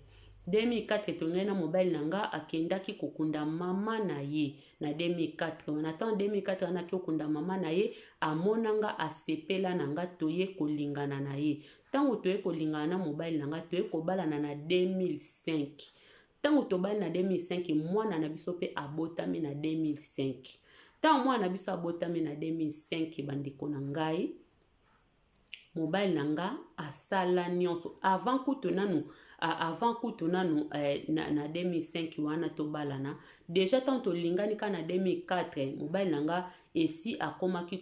2004 tolingani na mobali na nga, akendaki kokunda mama na ye na 2004 wana. Ntango 2004 wana aki kokunda mama na ye, amona nga, asepela na nga, toye kolingana na ye. Ntango toye kolingana na mobali na nga, toye kobalana na 2005. Ntango tobali na 2005, mwana na biso mpe abotami na 2005. Ntango mwana na biso abotami na 2005, bandeko na ngai, mobali na nga asala nyonso avant kutu nanu, avant kutu nanu na 2005 wana tobalana. Déjà ntango tolingani kaka na 2004, mobali na nga esi akomaki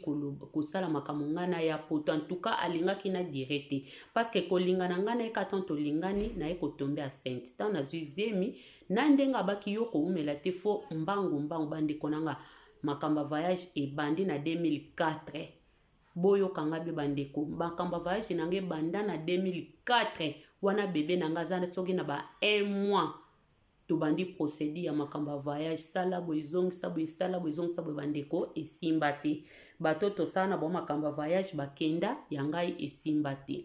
kosala makambo ngai na ya poto. En tout cas alingaki na dire te, parce que kolinga na ngai na ye kaka ntango tolingani, naye kotomber enceinte. Ntango nazwi zemi na ndenge abaki yo koumela te, faut mbangu mbangu. Bandeko na nga, makambo ya voyage ebandi na 2004. Boyokanga mpe bandeko, makambo ya voyage na ngai ebanda na 2004 wana. Bebe na ngai aza soki na ba 1 mois, tobandi procédure ya makambo ya voyage. Sala boye, ezongisa boye, sala boye, ezongisa boye. Bandeko, esimba te. Bato tosala na bango makambo ya voyage bakenda, ya ngai esimba te.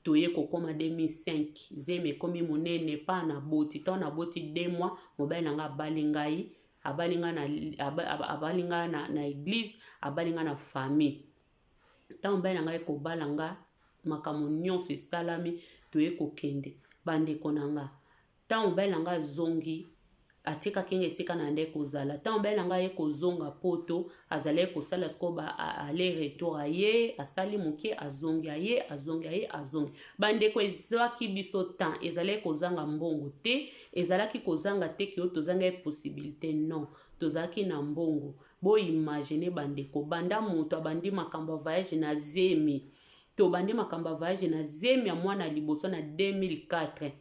Toye kokóma 2005, zemi ekomi monene pa na boti. Ntango naboti 2 mois, mobali na ngai abali ngai, abali ngai na, abali ngai na église, abali ngai na famille. Ntango mobali na ngai kobala nga, makambo nyonso esalami, toye kokende. Bandeko na nga, ntango mobali na ngai azongi, atikaki nga esika na nde kozala. Ntango mobali na ngai aye kozonga poto, azalaki kosala sikoyo ba aller retour, aye asali moke, azongi, aye azongi, aye azongi. Bandeko, ezwaki biso temps, ezalaki kozanga mbongo te, ezalaki kozanga te ke oyo tozangaki possibilité, non, tozalaki na mbongo. Boimagine bandeko, banda moto abandi makambo ya voyage na zemi. Tobandi makambo ya voyage na zemi ya mwana ya liboso na 2004.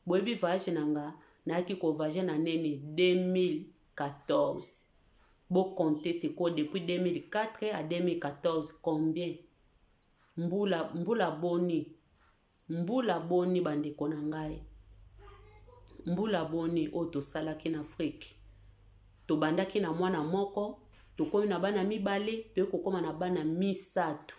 Boyebi voyage na nga nayaki ko voyage na nini 2014. Bo compter sikoyo depuis 2004 à 2014 combien? Mbula mbula boni? Mbula boni bandeko na ngai? Mbula boni oyo tosalaki na Afrique? Tobandaki na mwana moko, tokomi na bana mibale, toye kokoma na bana misato.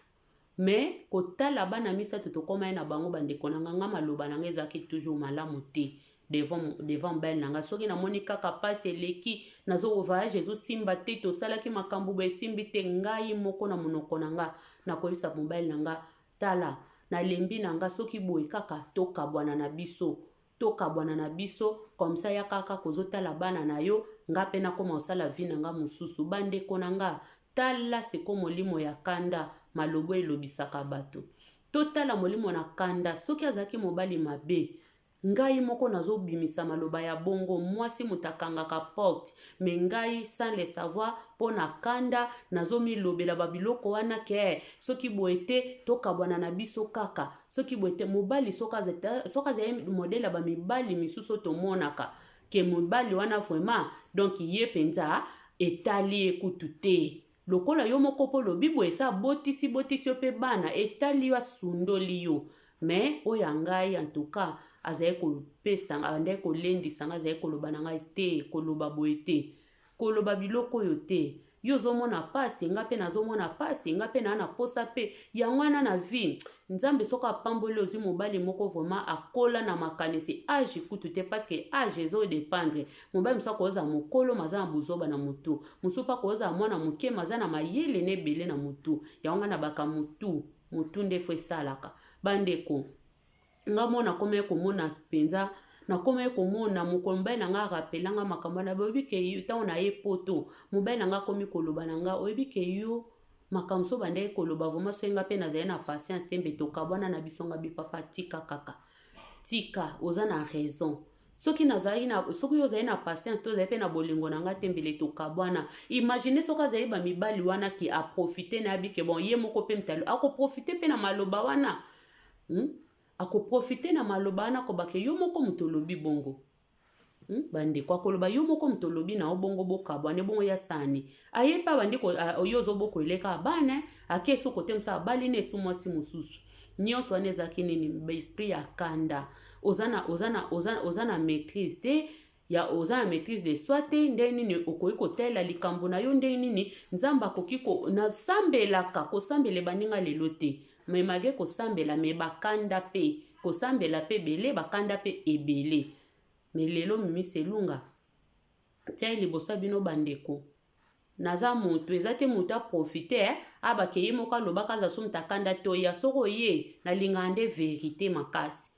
Mais kotala bana misato tokomaki na bango bandeko na nga, nga maloba na nga ezalaki toujours malamu te devant devant mobali na nga. Soki namoni kaka pasi eleki, nazo voyage ezosimba te, tosalaki makambo boye esimbi te, ngai moko na monoko na nga nakoyebisa mobali na nga, tala nalembi na nga soki boye kaka tokabwana na biso. Tokabwana na biso comme ça yaka kaka ozotala bana na yo nga pe nakoma kosala vie na nga mosusu. Bandeko na nga tala siko molimo ya kanda maloba oyo elobisaka bato. Totala molimo na kanda soki azalaki mobali mabe ngai moko nazobimisa maloba ya bongo mwasi moto akangaka porte mais ngai sans le savoir mpo na kanda nazomilobela ba biloko wana ke soki boye te tokabwana na biso kaka soki boye te mobali soki azali modele ya bamibali misusu oyo tomonaka ke mobali wana vraiment donc ye mpenza etali ye kutu te lokola yo moko mpo olobi boye esa abotisi botisi yo mpe bana etali yo asundoli yo mais oyo ya ngai en tout cas azali kopesa abandaki kolendisa ngai azali koloba na ngai te koloba boye te koloba biloko oyo te yo ozomona pasi nga mpe nazomona pasi nga mpe naa na posa mpe yango wana na vie nzambe soki apamboli ozwi mobali moko vraiment akola na makanisi age kutu te parce que age ezo dépendre mobali mosusu akozala mokolo maza na buzoba na motu mosusu mpe akozala mwana moke maza na mayele na ebele na motu yango nga na baka motu motu nde fo esalaka bandeko Nga moko nakomaki komona mpenza, nakomaki komona mokolo mobali na nga arapela nga makambo wana, oyebi ke ntango naye poto, mobali na nga akomi koloba na nga, oyebi ke yo makambo mosusu obandaki koloba vraiment soki nga mpe nazali na patience te mbe tokabwana na biso. Nga bi papa tika kaka, tika oza na raison. Soki nazalaki na soki yo ozali na patience te ozali mpe na bolingo na nga te mbele tokabwana. Imagine soki azali ba mibali wana ke aprofite na ye ke bon ye moko mpe mtalo akoprofite mpe na maloba wana. Hmm? Akoprofite na maloba wana akoba ke yo moko moto olobi bongo. Hmm? Bandeko akoloba yo moko moto olobi na yo bongo bokabwane bongo ya sani. Aye mpe abandi yo ozobokola kaka bana ake esu kote mosusu abali na esu mwasi mosusu. Nyonso wana ezalaki nini? Ba esprit ya kanda. Oza na oza na oza oza na maîtrise te ya oza na maîtrise de soi te ndenge nini okoki kotalela likambo na yo ndenge nini nzambe akoki ko nasambelaka kosambela ebandi nga lelo te me malgre kosambela me bakanda mpe kosambela mpe ebele bakanda mpe ebele me lelo mimi selunga tia liboso ya bino bandeko naza moto eza te moto aprofite eh? abake ye moko alobaka aza so moto akanda to ya soki oye nalingaka nde verite makasi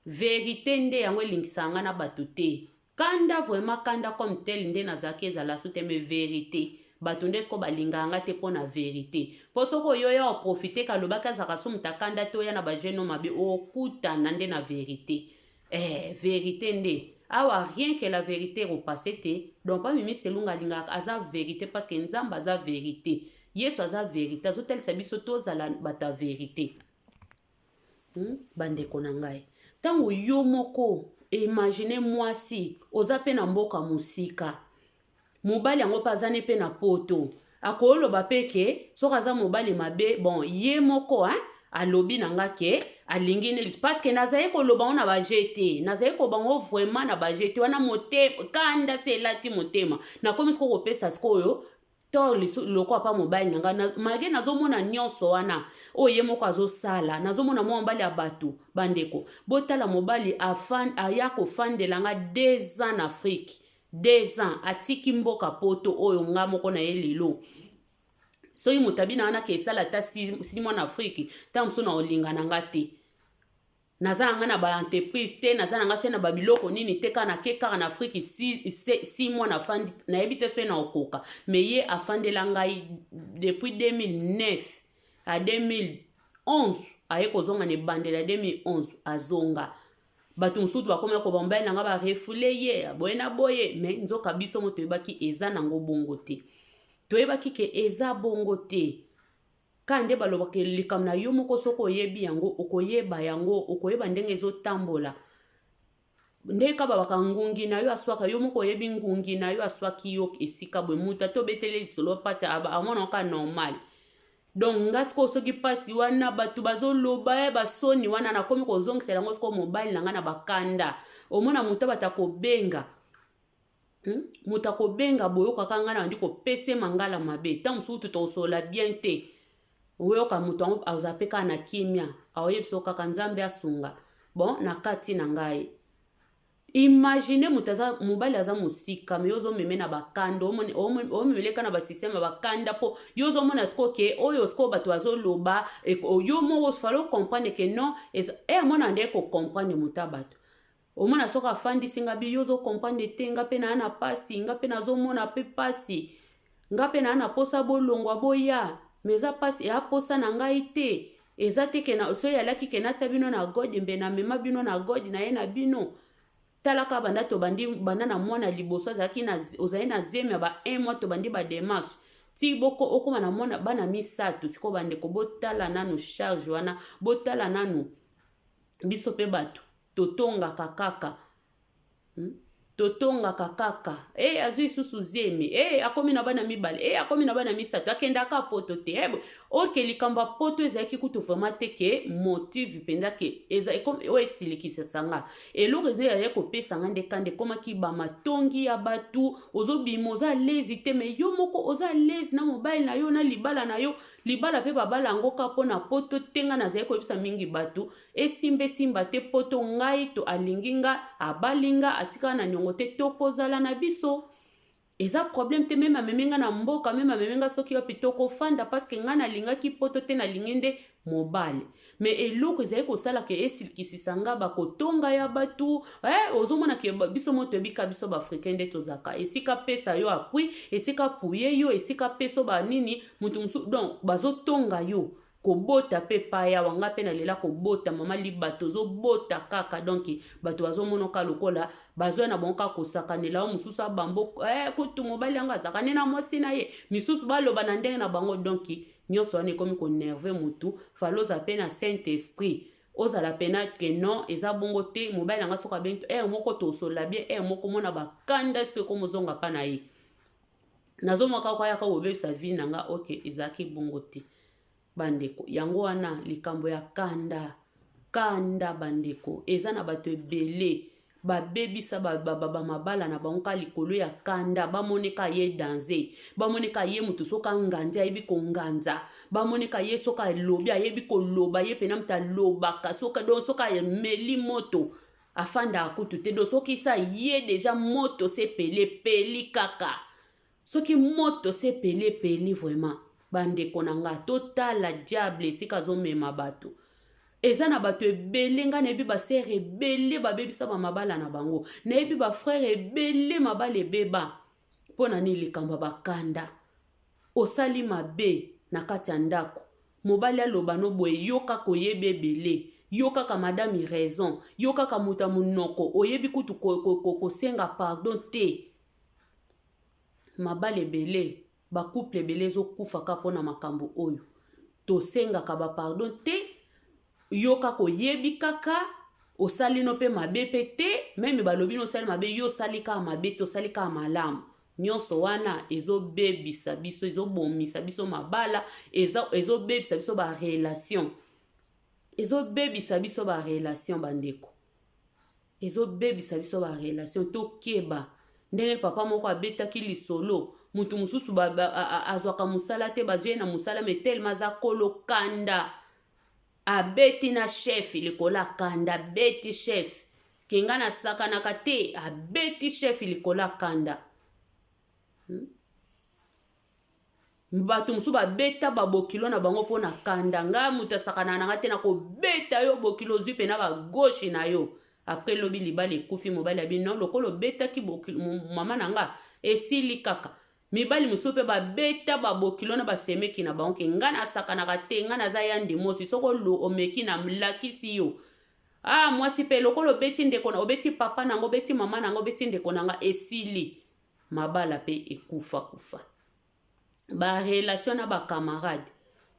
Verite nde yango elingisaka nga na batu te. Kanda vraiment kanda comme tel nde nazalaki ezala su te mais verite. Batu nde sikoyo balingaka nga te pona verite. Po soki oye oya o profiter ke alobaki azalaka su mutu ya kanda te oya na ba jeux no mabe okutana nde na verite. Eh verite nde. Awa rien que la verite eko passer te. Donc pa Mimi Selunga alingaka aza verite parce que Nzambe aza verite. Yesu aza verite azotalisa biso tozala bato ya verite. Hmm? Bandeko na ngai, ntango yo moko imagine mwasi oza mpe na mboka mosika, mobali yango mpe aza ne mpe na poto, akoloba mpe ke soki aza mobali mabe, bon ye moko hein, alobi na nga ke alingi ne parce que nazali koloba ngo na ba jeu te, nazali koloba ngo vraiment na ba jeu te, wana motema kanda se elati motema, nakomi sikoyo kopesa sikoyo tort lisu lokola pa mobali na ngai malgre nazomona nyonso wana oyo ye moko azosala nazomona mwa mobali ya bato bandeko botala mobali afan, aya kofandela nga deux ans na afrique deux ans atiki mboka poto oyo nga moko na ye lelo soki moto abina wana ke esala ata six mois na afrique ntango mosusu na olinga na nga te Naza na nga na ba entreprise te, naza na nga soki na ba biloko nini te, kaka nake kaka na Afrique 6 mois nafandi, nayebi te soki nakokoka. Mais ye afandela ngai depuis 2009 à 2011, aye kozonga na ebandeli ya 2011 azonga. Bato mosusu bakomi koba mobali na nga ba refoule ye boye na boye, mais nzoka biso mo toyebaki eza nango bongo te. Toyebaki ke eza bongo te. Kaka nde balobaka likambo na yo moko soki oyebi yango okoyeba yango, okoyeba ndenge ezotambola. Nde kaka babaka ngungi na yo aswaka yo moko oyebi ngungi na yo aswaki yo esika boye moto ata obeteli lisolo mpasi amona kaka normal. Donc nga sikoyo soki mpasi wana bato bazoloba ye basoni wana nakomi kozongisela yango sikoyo mobali na ngai na bakanda. Omona moto abata kobenga Hmm? moto akobenga boyokaka ngai nabandi kopesa ye mangala mabe ntango mosusu kutu tokosolola bien te oyoka moto yango aza mpe kaka na kimia aoyebisa kaka nzambe asunga bon na kati na ngai imagine moto aza mobali aza mosika me yo ozomeme na bakanda omemeleka na basysteme ya bakanda mpo yo ozomona sikoyo ke oyo sikoyo bato bazoloba yo moko fale ocomprendre ke non e amona nde kocomprendre moto ya bato Omona soki afandisi nga bi yo ozo comprendre te nga pe naa na pasi nga pe nazomona pe pasi nga pe naa na posa bolongwa boya mais eza pasi ea posa na ngai te eza te ke na soki alaki ke natia bino na god mbe na mema bino na god na ye na bino tala kaka banda tobandi banda na mwana liboso azalaki na ozali na zemi ya ba un mois tobandi ba demarche ti boko okoma na mwana bana misato sikoyo bandeko botala nanu charge wana botala nanu biso pe bato Totongaka kaka hmm? Totongaka kaka e eh, azwi lisusu zemi e eh, akomi na bana mibale e eh, akomi na bana misato akendaka poto te e oke likambo ya poto ezalaki kutu vraiment te ke motive mpenza ke oyo esilikisasa nga eloko nde yaya kopesa nga nde kanda ekomaki bamatongi ya bato ozobima oza lezi te me yo moko oza lezi na mobali na yo na libala na yo Libala pe babala yango kaka po na poto te nga nazali koyebisa mingi batu esimba esimba te poto ngai to alingi nga abali nga atikala na niongo te tokozala na biso eza problème te meme amemi nga na mboka meme amemi nga soki wapi tokofanda parce que nga nalingaki poto te nalingi nde mobali mais eloko ezali kosala ke esilikisisa nga bakotonga ya batu eh, ozomona ke biso mo toyebi ka biso baafricain nde tozalaka esika pesa yo apui esika puye yo esika peso banini moto mosusu donc bazotonga yo kobota mpe epai awa nga mpe nalela kobota mama libata ozobota kaka donk bato bazomona oka lokola bazwa na bango kaka kosakanela yo mosusu abambo eh, kutu mobali yango azalaka nde na mwasi na ye misusu baloba na ndenge na bango donk Nionso wana ekomi ko nerve mutu, fallait ozala pe na saint esprit, ozala pena que non eza bongo te, mobali na nga soki abengi heure moko tosolola bien, heure moko omona ba kanda soki ekomi ozonga pa na ye. Nazomona kaka ayaka kobebisa vie na nga, ok ezalaki bongo te. Bandeko, yango wana likambo ya kanda, kanda bandeko, eza na bato ebele babebisa ba, ba, ba, ba mabala na bango kaka likolo ya kanda bamoni ka ye danze bamoni ka ye moto soki angandi ayebi konganza bamoni ka ye soki alobi ayebi koloba ye mpena moto alobaka soki donc soki ameli moto afandaka kutu te donc soki sa ye deja moto se peli epeli kaka Soki moto se epeli epeli vraiment ba ndeko na nga totala diable esika azomema bato eza na bato ebele nga nayebi ba sœur ebele babebisa ba mabala na bango nayebi ba frère ebele mabala ebeba mpo na nini likambo ya bakanda osali mabe na kati ya ndako mobali aloba no boye yo kaka oyebi ebele yo kaka madame raison yo kaka moto ya monoko oyebi kutu kosenga pardon te Mabala ebele, ba couple ebele ezo kufa kaka pona makambo oyo. Tosengaka ba pardon te, yo kaka oyebi kaka, osali no pe mabe pe te, meme balobi no osali mabe, yo osali kaka mabe te, osali kaka malamu. Nionso wana ezo bebisa biso, ezo bomisa biso mabala, ezo bebisa biso ba relation. Ezo bebisa biso ba relation ba ndeko. Ezo bebisa biso ba relation tokeba ndenge papa moko abetaki lisolo mutu mosusu azwaka mosala te bazwi ye na mosala me telema aza kolo kanda abeti na chef likolo ya kanda abeti chef ke nga nasakanaka te abeti chef likolo ya kanda hmm? Bato mosusu babeta babokilo na bango mpo na kanda. Nga moto asakanaka na nga te, nakobeta yo bokilo ozwi mpena ba gauche na yo. Après lobi libala ekufi, mobali abi non, lokola obetaki bokilo mama na nga esili kaka. Mibali mosusu mpe babeta babokilo na basemeki na bango ke nga nasakanaka te, nga naza yandi mosi, soki omeki na lakisi yo. Ah mwasi mpe lokola obeti ndeko na obeti papa na nga, obeti mama na nga, obeti ndeko na nga esili. Mabala mpe ekufa kufa. Ba relation na ba camarade.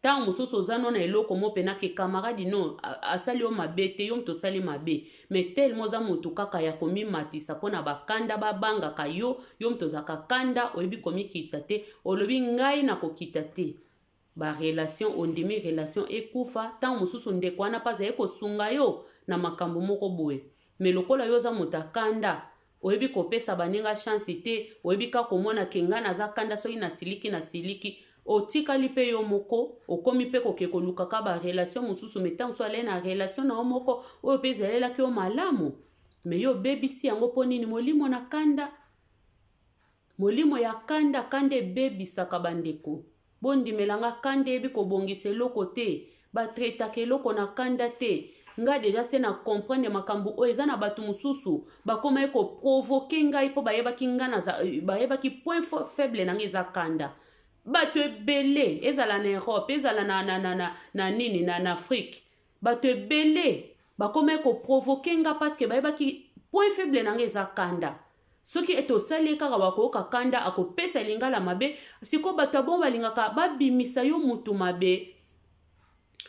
Ntango mosusu oza no na eloko mo pena ke camarade no asali yo mabe te, yo moto osali mabe, mais tellement oza motu kaka ya komimatisa mpo na bakanda babangaka yo, yo moto ozalaka kanda, oyebi komikitisa te, olobi ngai nakokita te. Ba relation ondimi relation ekufa, ntango mosusu ndeko wana mpe azali kosunga yo na makambo moko boye, mais lokola yo oza moto akanda, oyebi kopesa baninga chance te, oyebi kaka komona ke ngai naza kanda, soki nasiliki nasiliki, otikali mpe yo moko, okomi mpe koke kolukaka ba relation mosusu, mais ntango mosusu alei na relation na yo moko oyo mpe ezalelaki yo malamu, mais yo obebisi yango mpo nini? Molimo na kanda. Molimo ya kanda, kanda ebebisaka bandeko. Bondimela nga, kanda eyebi kobongisa eloko te. Batraitaka eloko na kanda te. Nga deja se na comprendre makambo oyo eza na bato mosusu bakomaki koprovoke ngai mpo bayebaki nga naza, bayebaki point faible na nga eza kanda. Bato ebele, ezala na Europe, ezala na, na, na, na, na nini, na, na Afrique, bato ebele bakomaki koprovoke nga parce que bayebaki point faible na nga eza kanda. Soki ete osali ye kaka bakoyoka kanda, akopesa lingala mabe. Sikoyo bato ya bongo balingaka babimisa yo mutu mabe.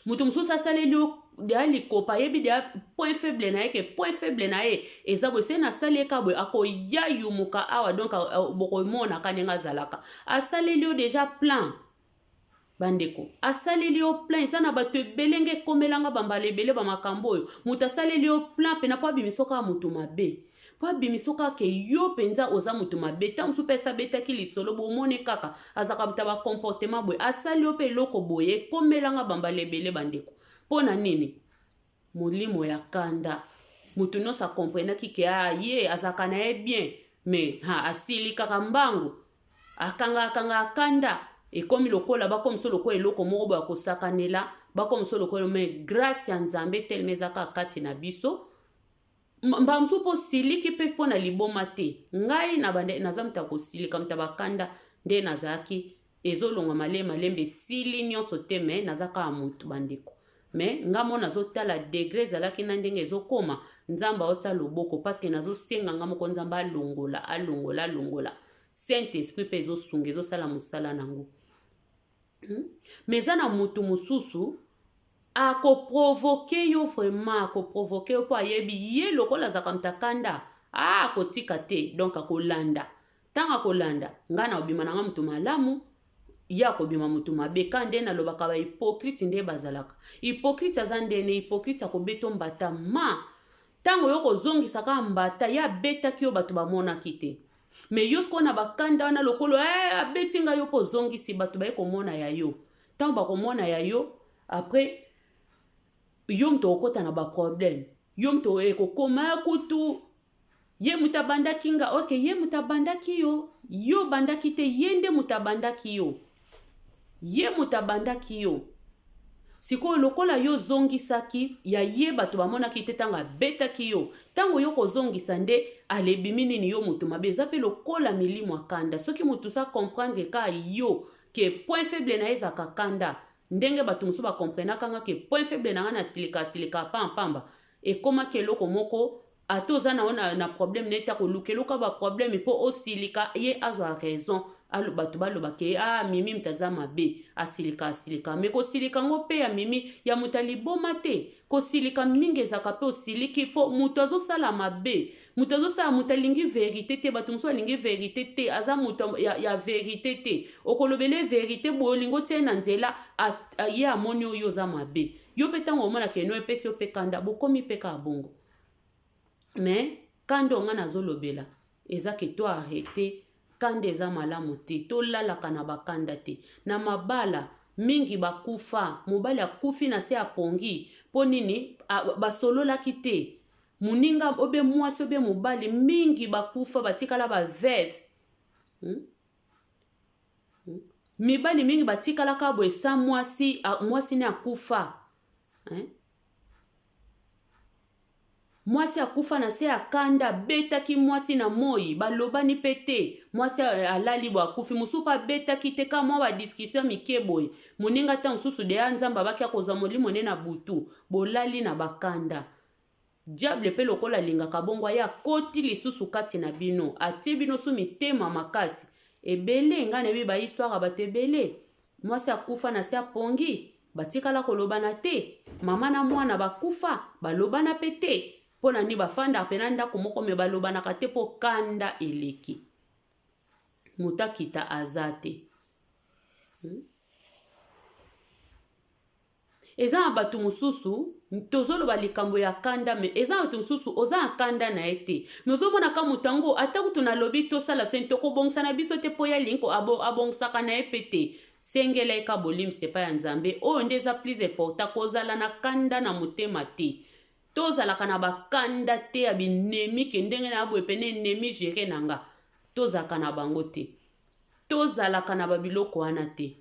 Moto mosusu asaleli yo deya likopa, ayebi deya point faible na ye, ke point faible na ye eza boye, soki nasali ye kaka boye akoya yumuka awa, donc bokomonaka ndenge azalaka. Asaleli yo deja plan, bandeko, asaleli yo plan. Eza na bato ebele nge ekomelanga bambala ebele bamakambo oyo. Moto asaleli yo plan mpena mpo abimisa kaka moto mabe, mpo abimisa kaka ke yo mpenza oza moto mabe. Ntango mosusu mpe esi abetaki lisolo, bomoni kaka azalaka moto ya bacomportement boye, asali yo mpe eloko boye. Ekomelanga bambala ebele, bandeko. Mpo na nini? Molimo ya kanda. Moto nyonso akomprenaki ke ah, ye azalaka na ye bien, mais ha, asilikaka mbangu, akangakanga kanda, ekomi lokola bakomi so lokola eloko moko boye akosakanela, bakomi so lokola. Mais grâce ya Nzambe telema eza kaka kati na biso. Mbala mosusu mpo osiliki mpe mpo na liboma te. Ngai na bande naza moto ya kosilika, moto ya bakanda nde nazalaki. Ezolongwa malembe malembe, esili nyonso te, mais naza kaka motu, bandeko. Mais nga mo nazotala degré ezalaki na ndenge ezokóma, Nzambe aotia loboko, parce que nazosenga nga moko Nzambe alongola, alongola, alongola. Saint Esprit mpe ezosunga, ezosala mosala nango. Mais eza na motu mosusu akoprovoke yo, vraiment akoprovoke yo mpo ayebi ye lokola azalaka moto akanda, ah, akotika te, donc akolanda. Ntango akolanda, ngai na obima na nga moto malamu, ye akobima moto mabe. Ka nde nalobaka, bahypocrite nde bazalaka. Hypocrite aza ndene, hypocrite akobeta mbata ma ntango yo kozongisa kaka mbata ye abetaki yo, bato bamonaki te. Mais yo sikoyo na bakanda wana, lokolo eh, abeti ngai, yo mpo ozongisi, bato baye komona ya yo. Ntango bakomona ya yo, après yo moto okokɔta na baproblème, yo moto ekokoma kutu ye moto abandaki nga. Ok, ye moto abandaki yo, yo obandaki te, ye nde moto abandaki yo, ye moto abandaki yo. Sikoyo lokola yo ozongisaki ya ye, bato bamonaki te ntango abetaki yo. Ntango yo kozongisa nde alebimi nini, yo moto mabe. Eza mpe lokola milimo akanda. Soki moto sa comprendre ka yo ke point faible na ye ezalaka kanda, ndenge bato mosusu bakomprenaka nga ke point faible na nga na silika silika pampamba, ekomaki eloko moko. Ata oza na yo na problème na ye te, akoluka eloka baproblème mpo osilika, ye azwa raison, bato balobaka ye: "Ah, Mimi moto aza mabe, asilika asilika." Mais kosilika yango mpe ya Mimi ya moto aliboma te. Kosilika mingi ezalaka mpe osiliki mpo moto azosala mabe, moto azosala, moto alingi vérité te. Bato mosusu alingi vérité te, aza moto ya vérité te. Okolobela vérité boye, olingi otia ye na nzela, ye amoni oyo oza mabe. Yo mpe ntango omonaka eno epesi yo mpe kanda, bokomi mpe kaka bongo. Mais kanda oyo nga nazolobela eza ke to arrête kanda, eza malamu te. Tolalaka na bakanda te. Na mabala mingi bakufa, mobali akufi na se ya pongi. Mpo nini? Basololaki te. Moninga obe mwasi obe mobali, mingi bakufa, batikala baveuve. Mibali mingi batikalaka boye sa mwasi, mwasi ne akufa, eh? Mwasi akufa na se ya kanda, abetaki mwasi na moi, balobani mpe te, mwasi alali boye, akufi. Mosusu mpe abetaki te, ka mwa badiscussion mike boye, moninga ta mosusu deya Nzambe abaki akozwa molimo nde na butu, bolali na bakanda. Diable mpe lokola alingaka bongo, aye akoti lisusu kati na bino, atie bino su mitema makasi ebele. Ngai nayebi bahistoire ya bato ebele. Mwasi akufa na se ya pongi, batikala kolobana te. Mama na mwana bakufa, balobana pe te. Mpo na nini bafandaka pe na ndako moko me balobanaka te mpo kanda eleki. Moto akita aza te. Eza na bato mosusu tozoloba likambo ya kanda me eza na bato mosusu oza na kanda na ye te me ozomona ka moto yango ata kutu nalobi tosala soni tokobongisa na biso te mpo ye alingi abongisaka na ye mpe te sengela ye ka bolimbisi epai ya nzambe oyo nde eza plus important kozala na kanda na motema te tozalaka na bakanda te ya binemi ke ndenge na boye pene enemi gere na nga tozalaka na bango te tozalaka na babiloko wana te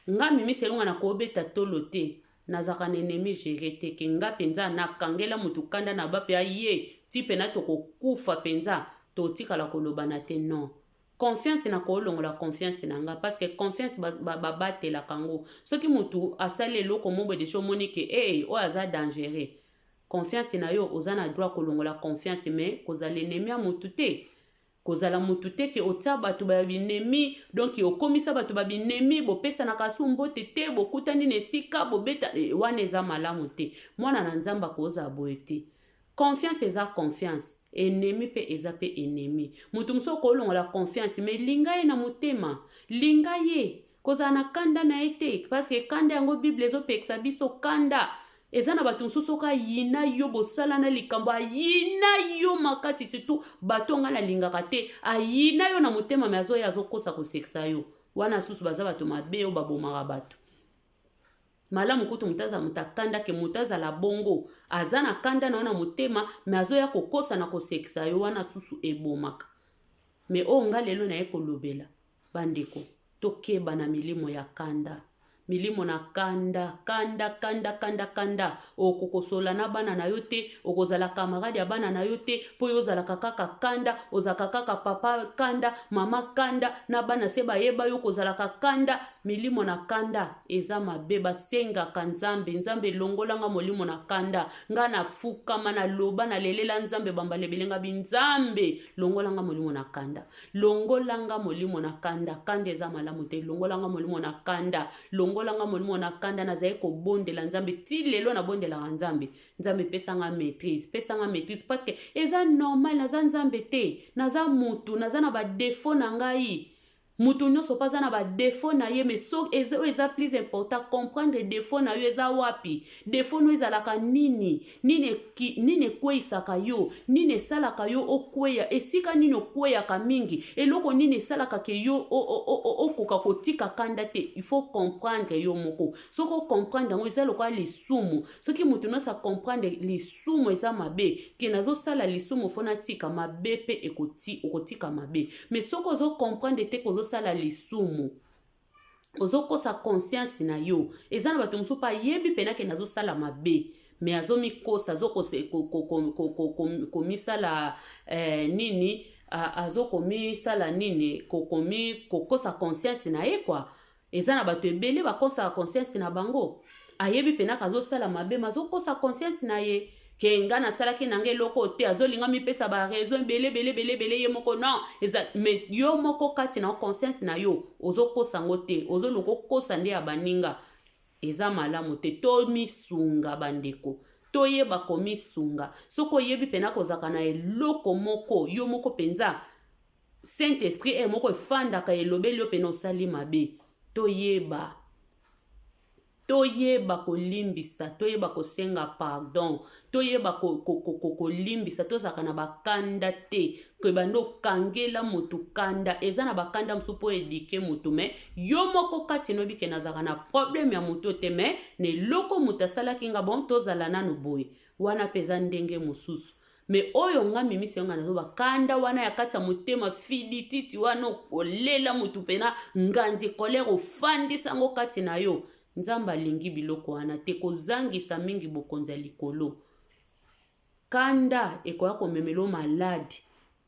Nga mimi selunga na kobeta tolo te nazalaka na ennemi jure te ke nga penza na kangela mutu kanda na ba pe aye ti pena toko kufa penza totikala kolobana te non confiance na kolongola confiance na nga parce que confiance ba ba batelaka ngo soki mutu asali eloko mobo deja omoni ke eh oyo aza dangereux confiance na yo oza na droit kolongola confiance mais kozala ennemi ya mutu te Kozala mutu te ke otia batu ba binemi donc okomisa batu ba binemi bopesanaka su mbote te bokutani na esika bobeta eh, wana eza malamu te mwana na nzambe akozala boye te confiance eza confiance ennemi pe eza pe ennemi mutu mosusu okolongola confiance mais linga ye na motema linga ye Kozala na kanda na ye te parce que kanda yango bible ezopekisa biso kanda eza na bato mosusu soki ayina yo bosalana likambo ayina yo makasi surtout bato ngai nalingaka te ayina yo na motema me azoya azokosa kosekisa yo wana susu baza bato mabe oyo babomaka bato malamu kutu moto azala moto akanda ke moto azala bongo aza na kanda na yo na motema me azoya kokosa na kosekisa yo wana susu ebomaka me oyo ngai lelo naye kolobela Bandeko tokeba na milimo ya kanda milimo na kanda kanda kanda kanda kanda okokosola na bana na yo te okozala camarade ya bana na yo te mpo yo ozalaka kaka kanda ozalaka kaka papa kanda mama kanda na bana se bayeba yo kozalaka kanda milimo na kanda eza mabe basengaka nzambe nzambe longola nga molimo na kanda nga nafukama naloba nalelela nzambe bambala ebele nga binzambe longola nga molimo na kanda longola nga molimo na kanda kanda eza malamu te longola nga molimo na kanda longola nga molimo na kanda nazali kobondela nzambe ti lelo nabondelaka nzambe nzambe pesa nga maîtrise pesa nga maîtrise parce que eza normal naza nzambe te naza mutu naza na badefo na ngai Mutu nionso pe aza na ba defaut na ye mais so oyo eza plus important comprendre defaut na yo eza wapi defaut no ezalaka nini nini nini ekweyisaka yo nini esalaka yo okweya esika nini okweyaka mingi eloko nini esalaka ke yo okoka kotika kanda te il faut comprendre yo moko soki ocomprendre yango eza lokola lisumu soki mutu nionso acomprendre lisumu eza mabe ke nazosala lisumu fo natika mabe pe ekoti okotika mabe mais soki ozo comprendre te ke ozosala lisumu ozokosa conscience na yo eza na bato mosusu mpe ayebi mpena ke nazosala mabe me azomikosa azokomisala eh, nini azokomisala nini kokosa conscience na ye kua eza na bato ebele bakosaka conscience na bango ayebi pena azosala mabe ma azokosa conscience na ye ke nga nasalaki na nga eloko te azolinga mipesa ba raison ebele ebele ebele ebele ye moko non eza mais yo moko kati na conscience na yo ozokosa yango te ozoluka okosa nde ya baninga eza malamu te tomisunga bandeko toyeba komisunga soki oyebi mpena kozalaka na eloko moko yo moko mpenza saint esprit e moko efandaka elobeli yo mpena osali mabe toyeba Toyeba kolimbisa, toyeba kosenga pardon, toyeba kolimbisa, tozalaka na bakanda te. Kebanda okangela motu kanda, eza na bakanda mosusu mpo edike motu me yo moko kati noyebi ke nazalaka na problème ya motu te me na eloko motu asalaki nga bon tozala nanu boye wana mpe eza ndenge mosusu me oyo nga mimisi yanga nazoba kanda wana ya kati ya motema filititi wana okolela motu mpena nganzi kolere ofandisa yango kati na yo nzambe alingi biloko wana te kozangisa mingi bokonzi ya likolo kanda ekoya komemelo maladi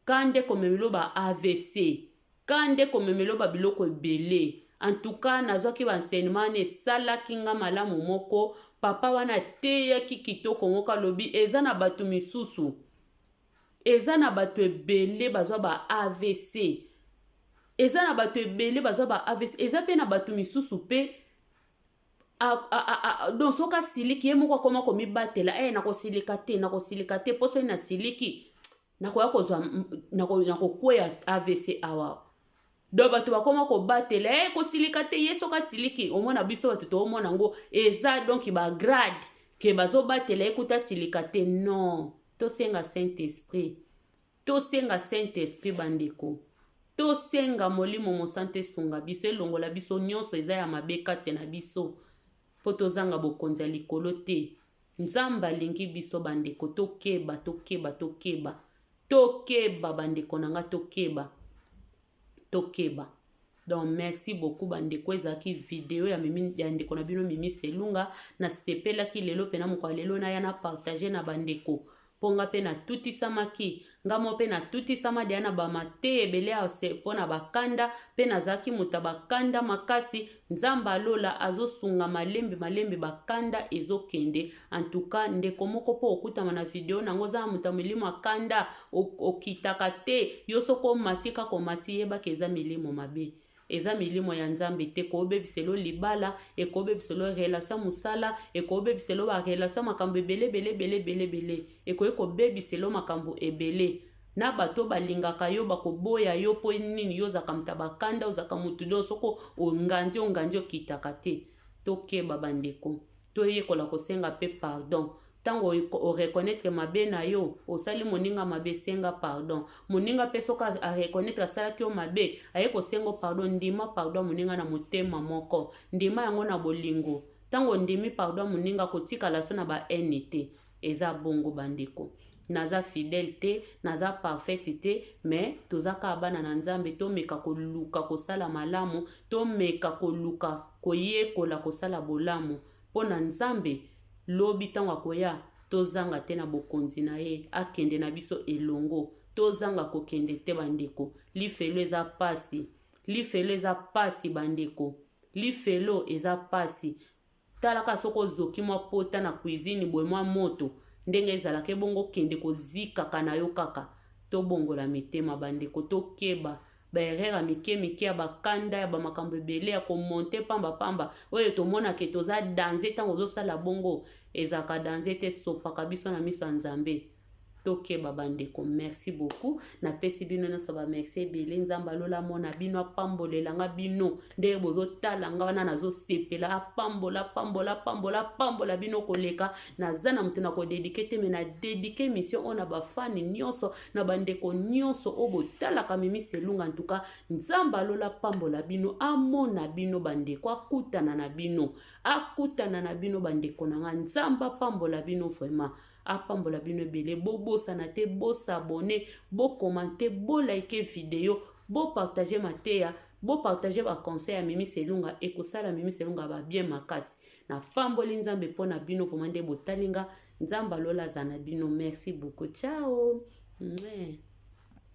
kanda ekomemelo ba avc Kanda ekomemelo ba biloko ebele. En tout cas nazwaki ba enseignement wana esalaki nga malamu moko. Papa wana ateyaki kitoko moko alobi eza na bato misusu eza na bato ebele bazwa ba AVC. Eza na bato ebele bazwa ba AVC, eza mpe na bato misusu mpe donc soki asiliki, ye moko akoma komibatela: e nakosilika te, nakosilika te, mpo soki nasiliki nakoya kozwa, nakokweya AVC awa. Donc bato bakoma kobatela e kosilika te. Ye soki asiliki, omona biso bato toomona yango eza donc bagrade ke bazobatela ye kuta asilika te. Non, tosenga Saint Esprit, tosenga Saint Esprit, bandeko, tosenga Molimo Mosantu esunga biso, elongola biso nyonso eza ya mabe kati na biso, mpo tozanga bokonzi ya likolo te. Nzambe alingi biso, bandeko. Tokeba, tokeba, tokeba, tokeba, bandeko na nga, tokeba, tokeba. Donc merci beaucoup, bandeko. Ezalaki video ya, mimi, ya ndeko na bino Mimi Selunga. Nasepelaki lelo mpena mokolo lelo naya na partage na bandeko, mpo nga mpe natutisamaki, nga mo mpe natutisama deya na bamate ebele mpo na bakanda, mpe nazalaki moto ya bakanda makasi. Nzambe alola azosunga, malembe malembe bakanda ezokende. Antuka ndeko moko mpo okutama na video nango, oza na moto ya milimo akanda, okitaka te. Yo soki omati kaka, omati, yebaka eza milimo mabe, eza milimo ya Nzambe te. Koobebiselo libala, ekobebiselo relation ya mosala, ekobebiselo barelation, makambo ebele ebele ebele ebele ebele. Ekoki kobebiselo makambo ebele na bato balingaka yo, bakoboya yo. Mpo nini? Yo ozalaka moto ya bakanda, ozalaka motu do soko ongandi, ongandi, okitaka te. Tokeba, bandeko, toyekola kosenga mpe pardon. Ntango oreconnaître mabe na yo, osali moninga mabe, senga pardon. Moninga mpe soki areconnaître asalaki yo mabe, aye kosenga pardon, ndima pardon moninga na motema moko, ndima yango na bolingo. Ntango ondimi pardon moninga, kotikala so na bahaine te. Eza bongo, bandeko. Naza fidèle te, naza parfaite te, mais toza kaka bana na Nzambe. Tomeka koluka kosala malamu, tomeka koluka koyekola kosala bolamu mpo na Nzambe. Lobi ntango akoya, tozanga te na bokonzi na ye, akende na biso elongo. Tozanga kokende te, bandeko. Lifelo eza pasi, lifelo eza pasi, bandeko, lifelo eza pasi. Talaka soki ozoki mwa pota na cuisine boye, mwa moto ndenge ezalaka, ebongo okende kozikaka na yo kaka. Tobongola mitema, bandeko, tokeba. Baerreur ya mike mike, ya bakanda, ya bamakambo ebele ya komonter pambapamba oyo tomonaka toza danger. Ntango ozosala bongo, ezalaka danger te, esopaka biso na miso ya Nzambe. Tokeba, bandeko. Merci beaucoup, napesi bino nyonso bamerci ebele. Nzambe alola mona bino, apambolelanga bino ndenge bozotala nga wana, nazosepela. Apambola, apambola, apambola, apambola bino koleka. Naza na moto na kodédiquer te, mais nadédiquer émission oyo na bafani nyonso, na bandeko nyonso oyo botalaka Mimi Selunga. Ntuka Nzambe alola apambola bino, amona bino, bandeko, akutana na bino, akutana na bino, bandeko na nga. Nzambe apambola bino vraiment, apambola bino ebele. Bobosana te bos'abonner, bocommenter, boliker video, bopartager mateya, bopartager baconseil ya Mimi Selunga. Ekosala Mimi Selunga babien makasi. Napamboli Nzambe mpo na bino vraiment nde botali nga. Nzambe alola aza na bino. Merci beaucoup, ciao. Mwah.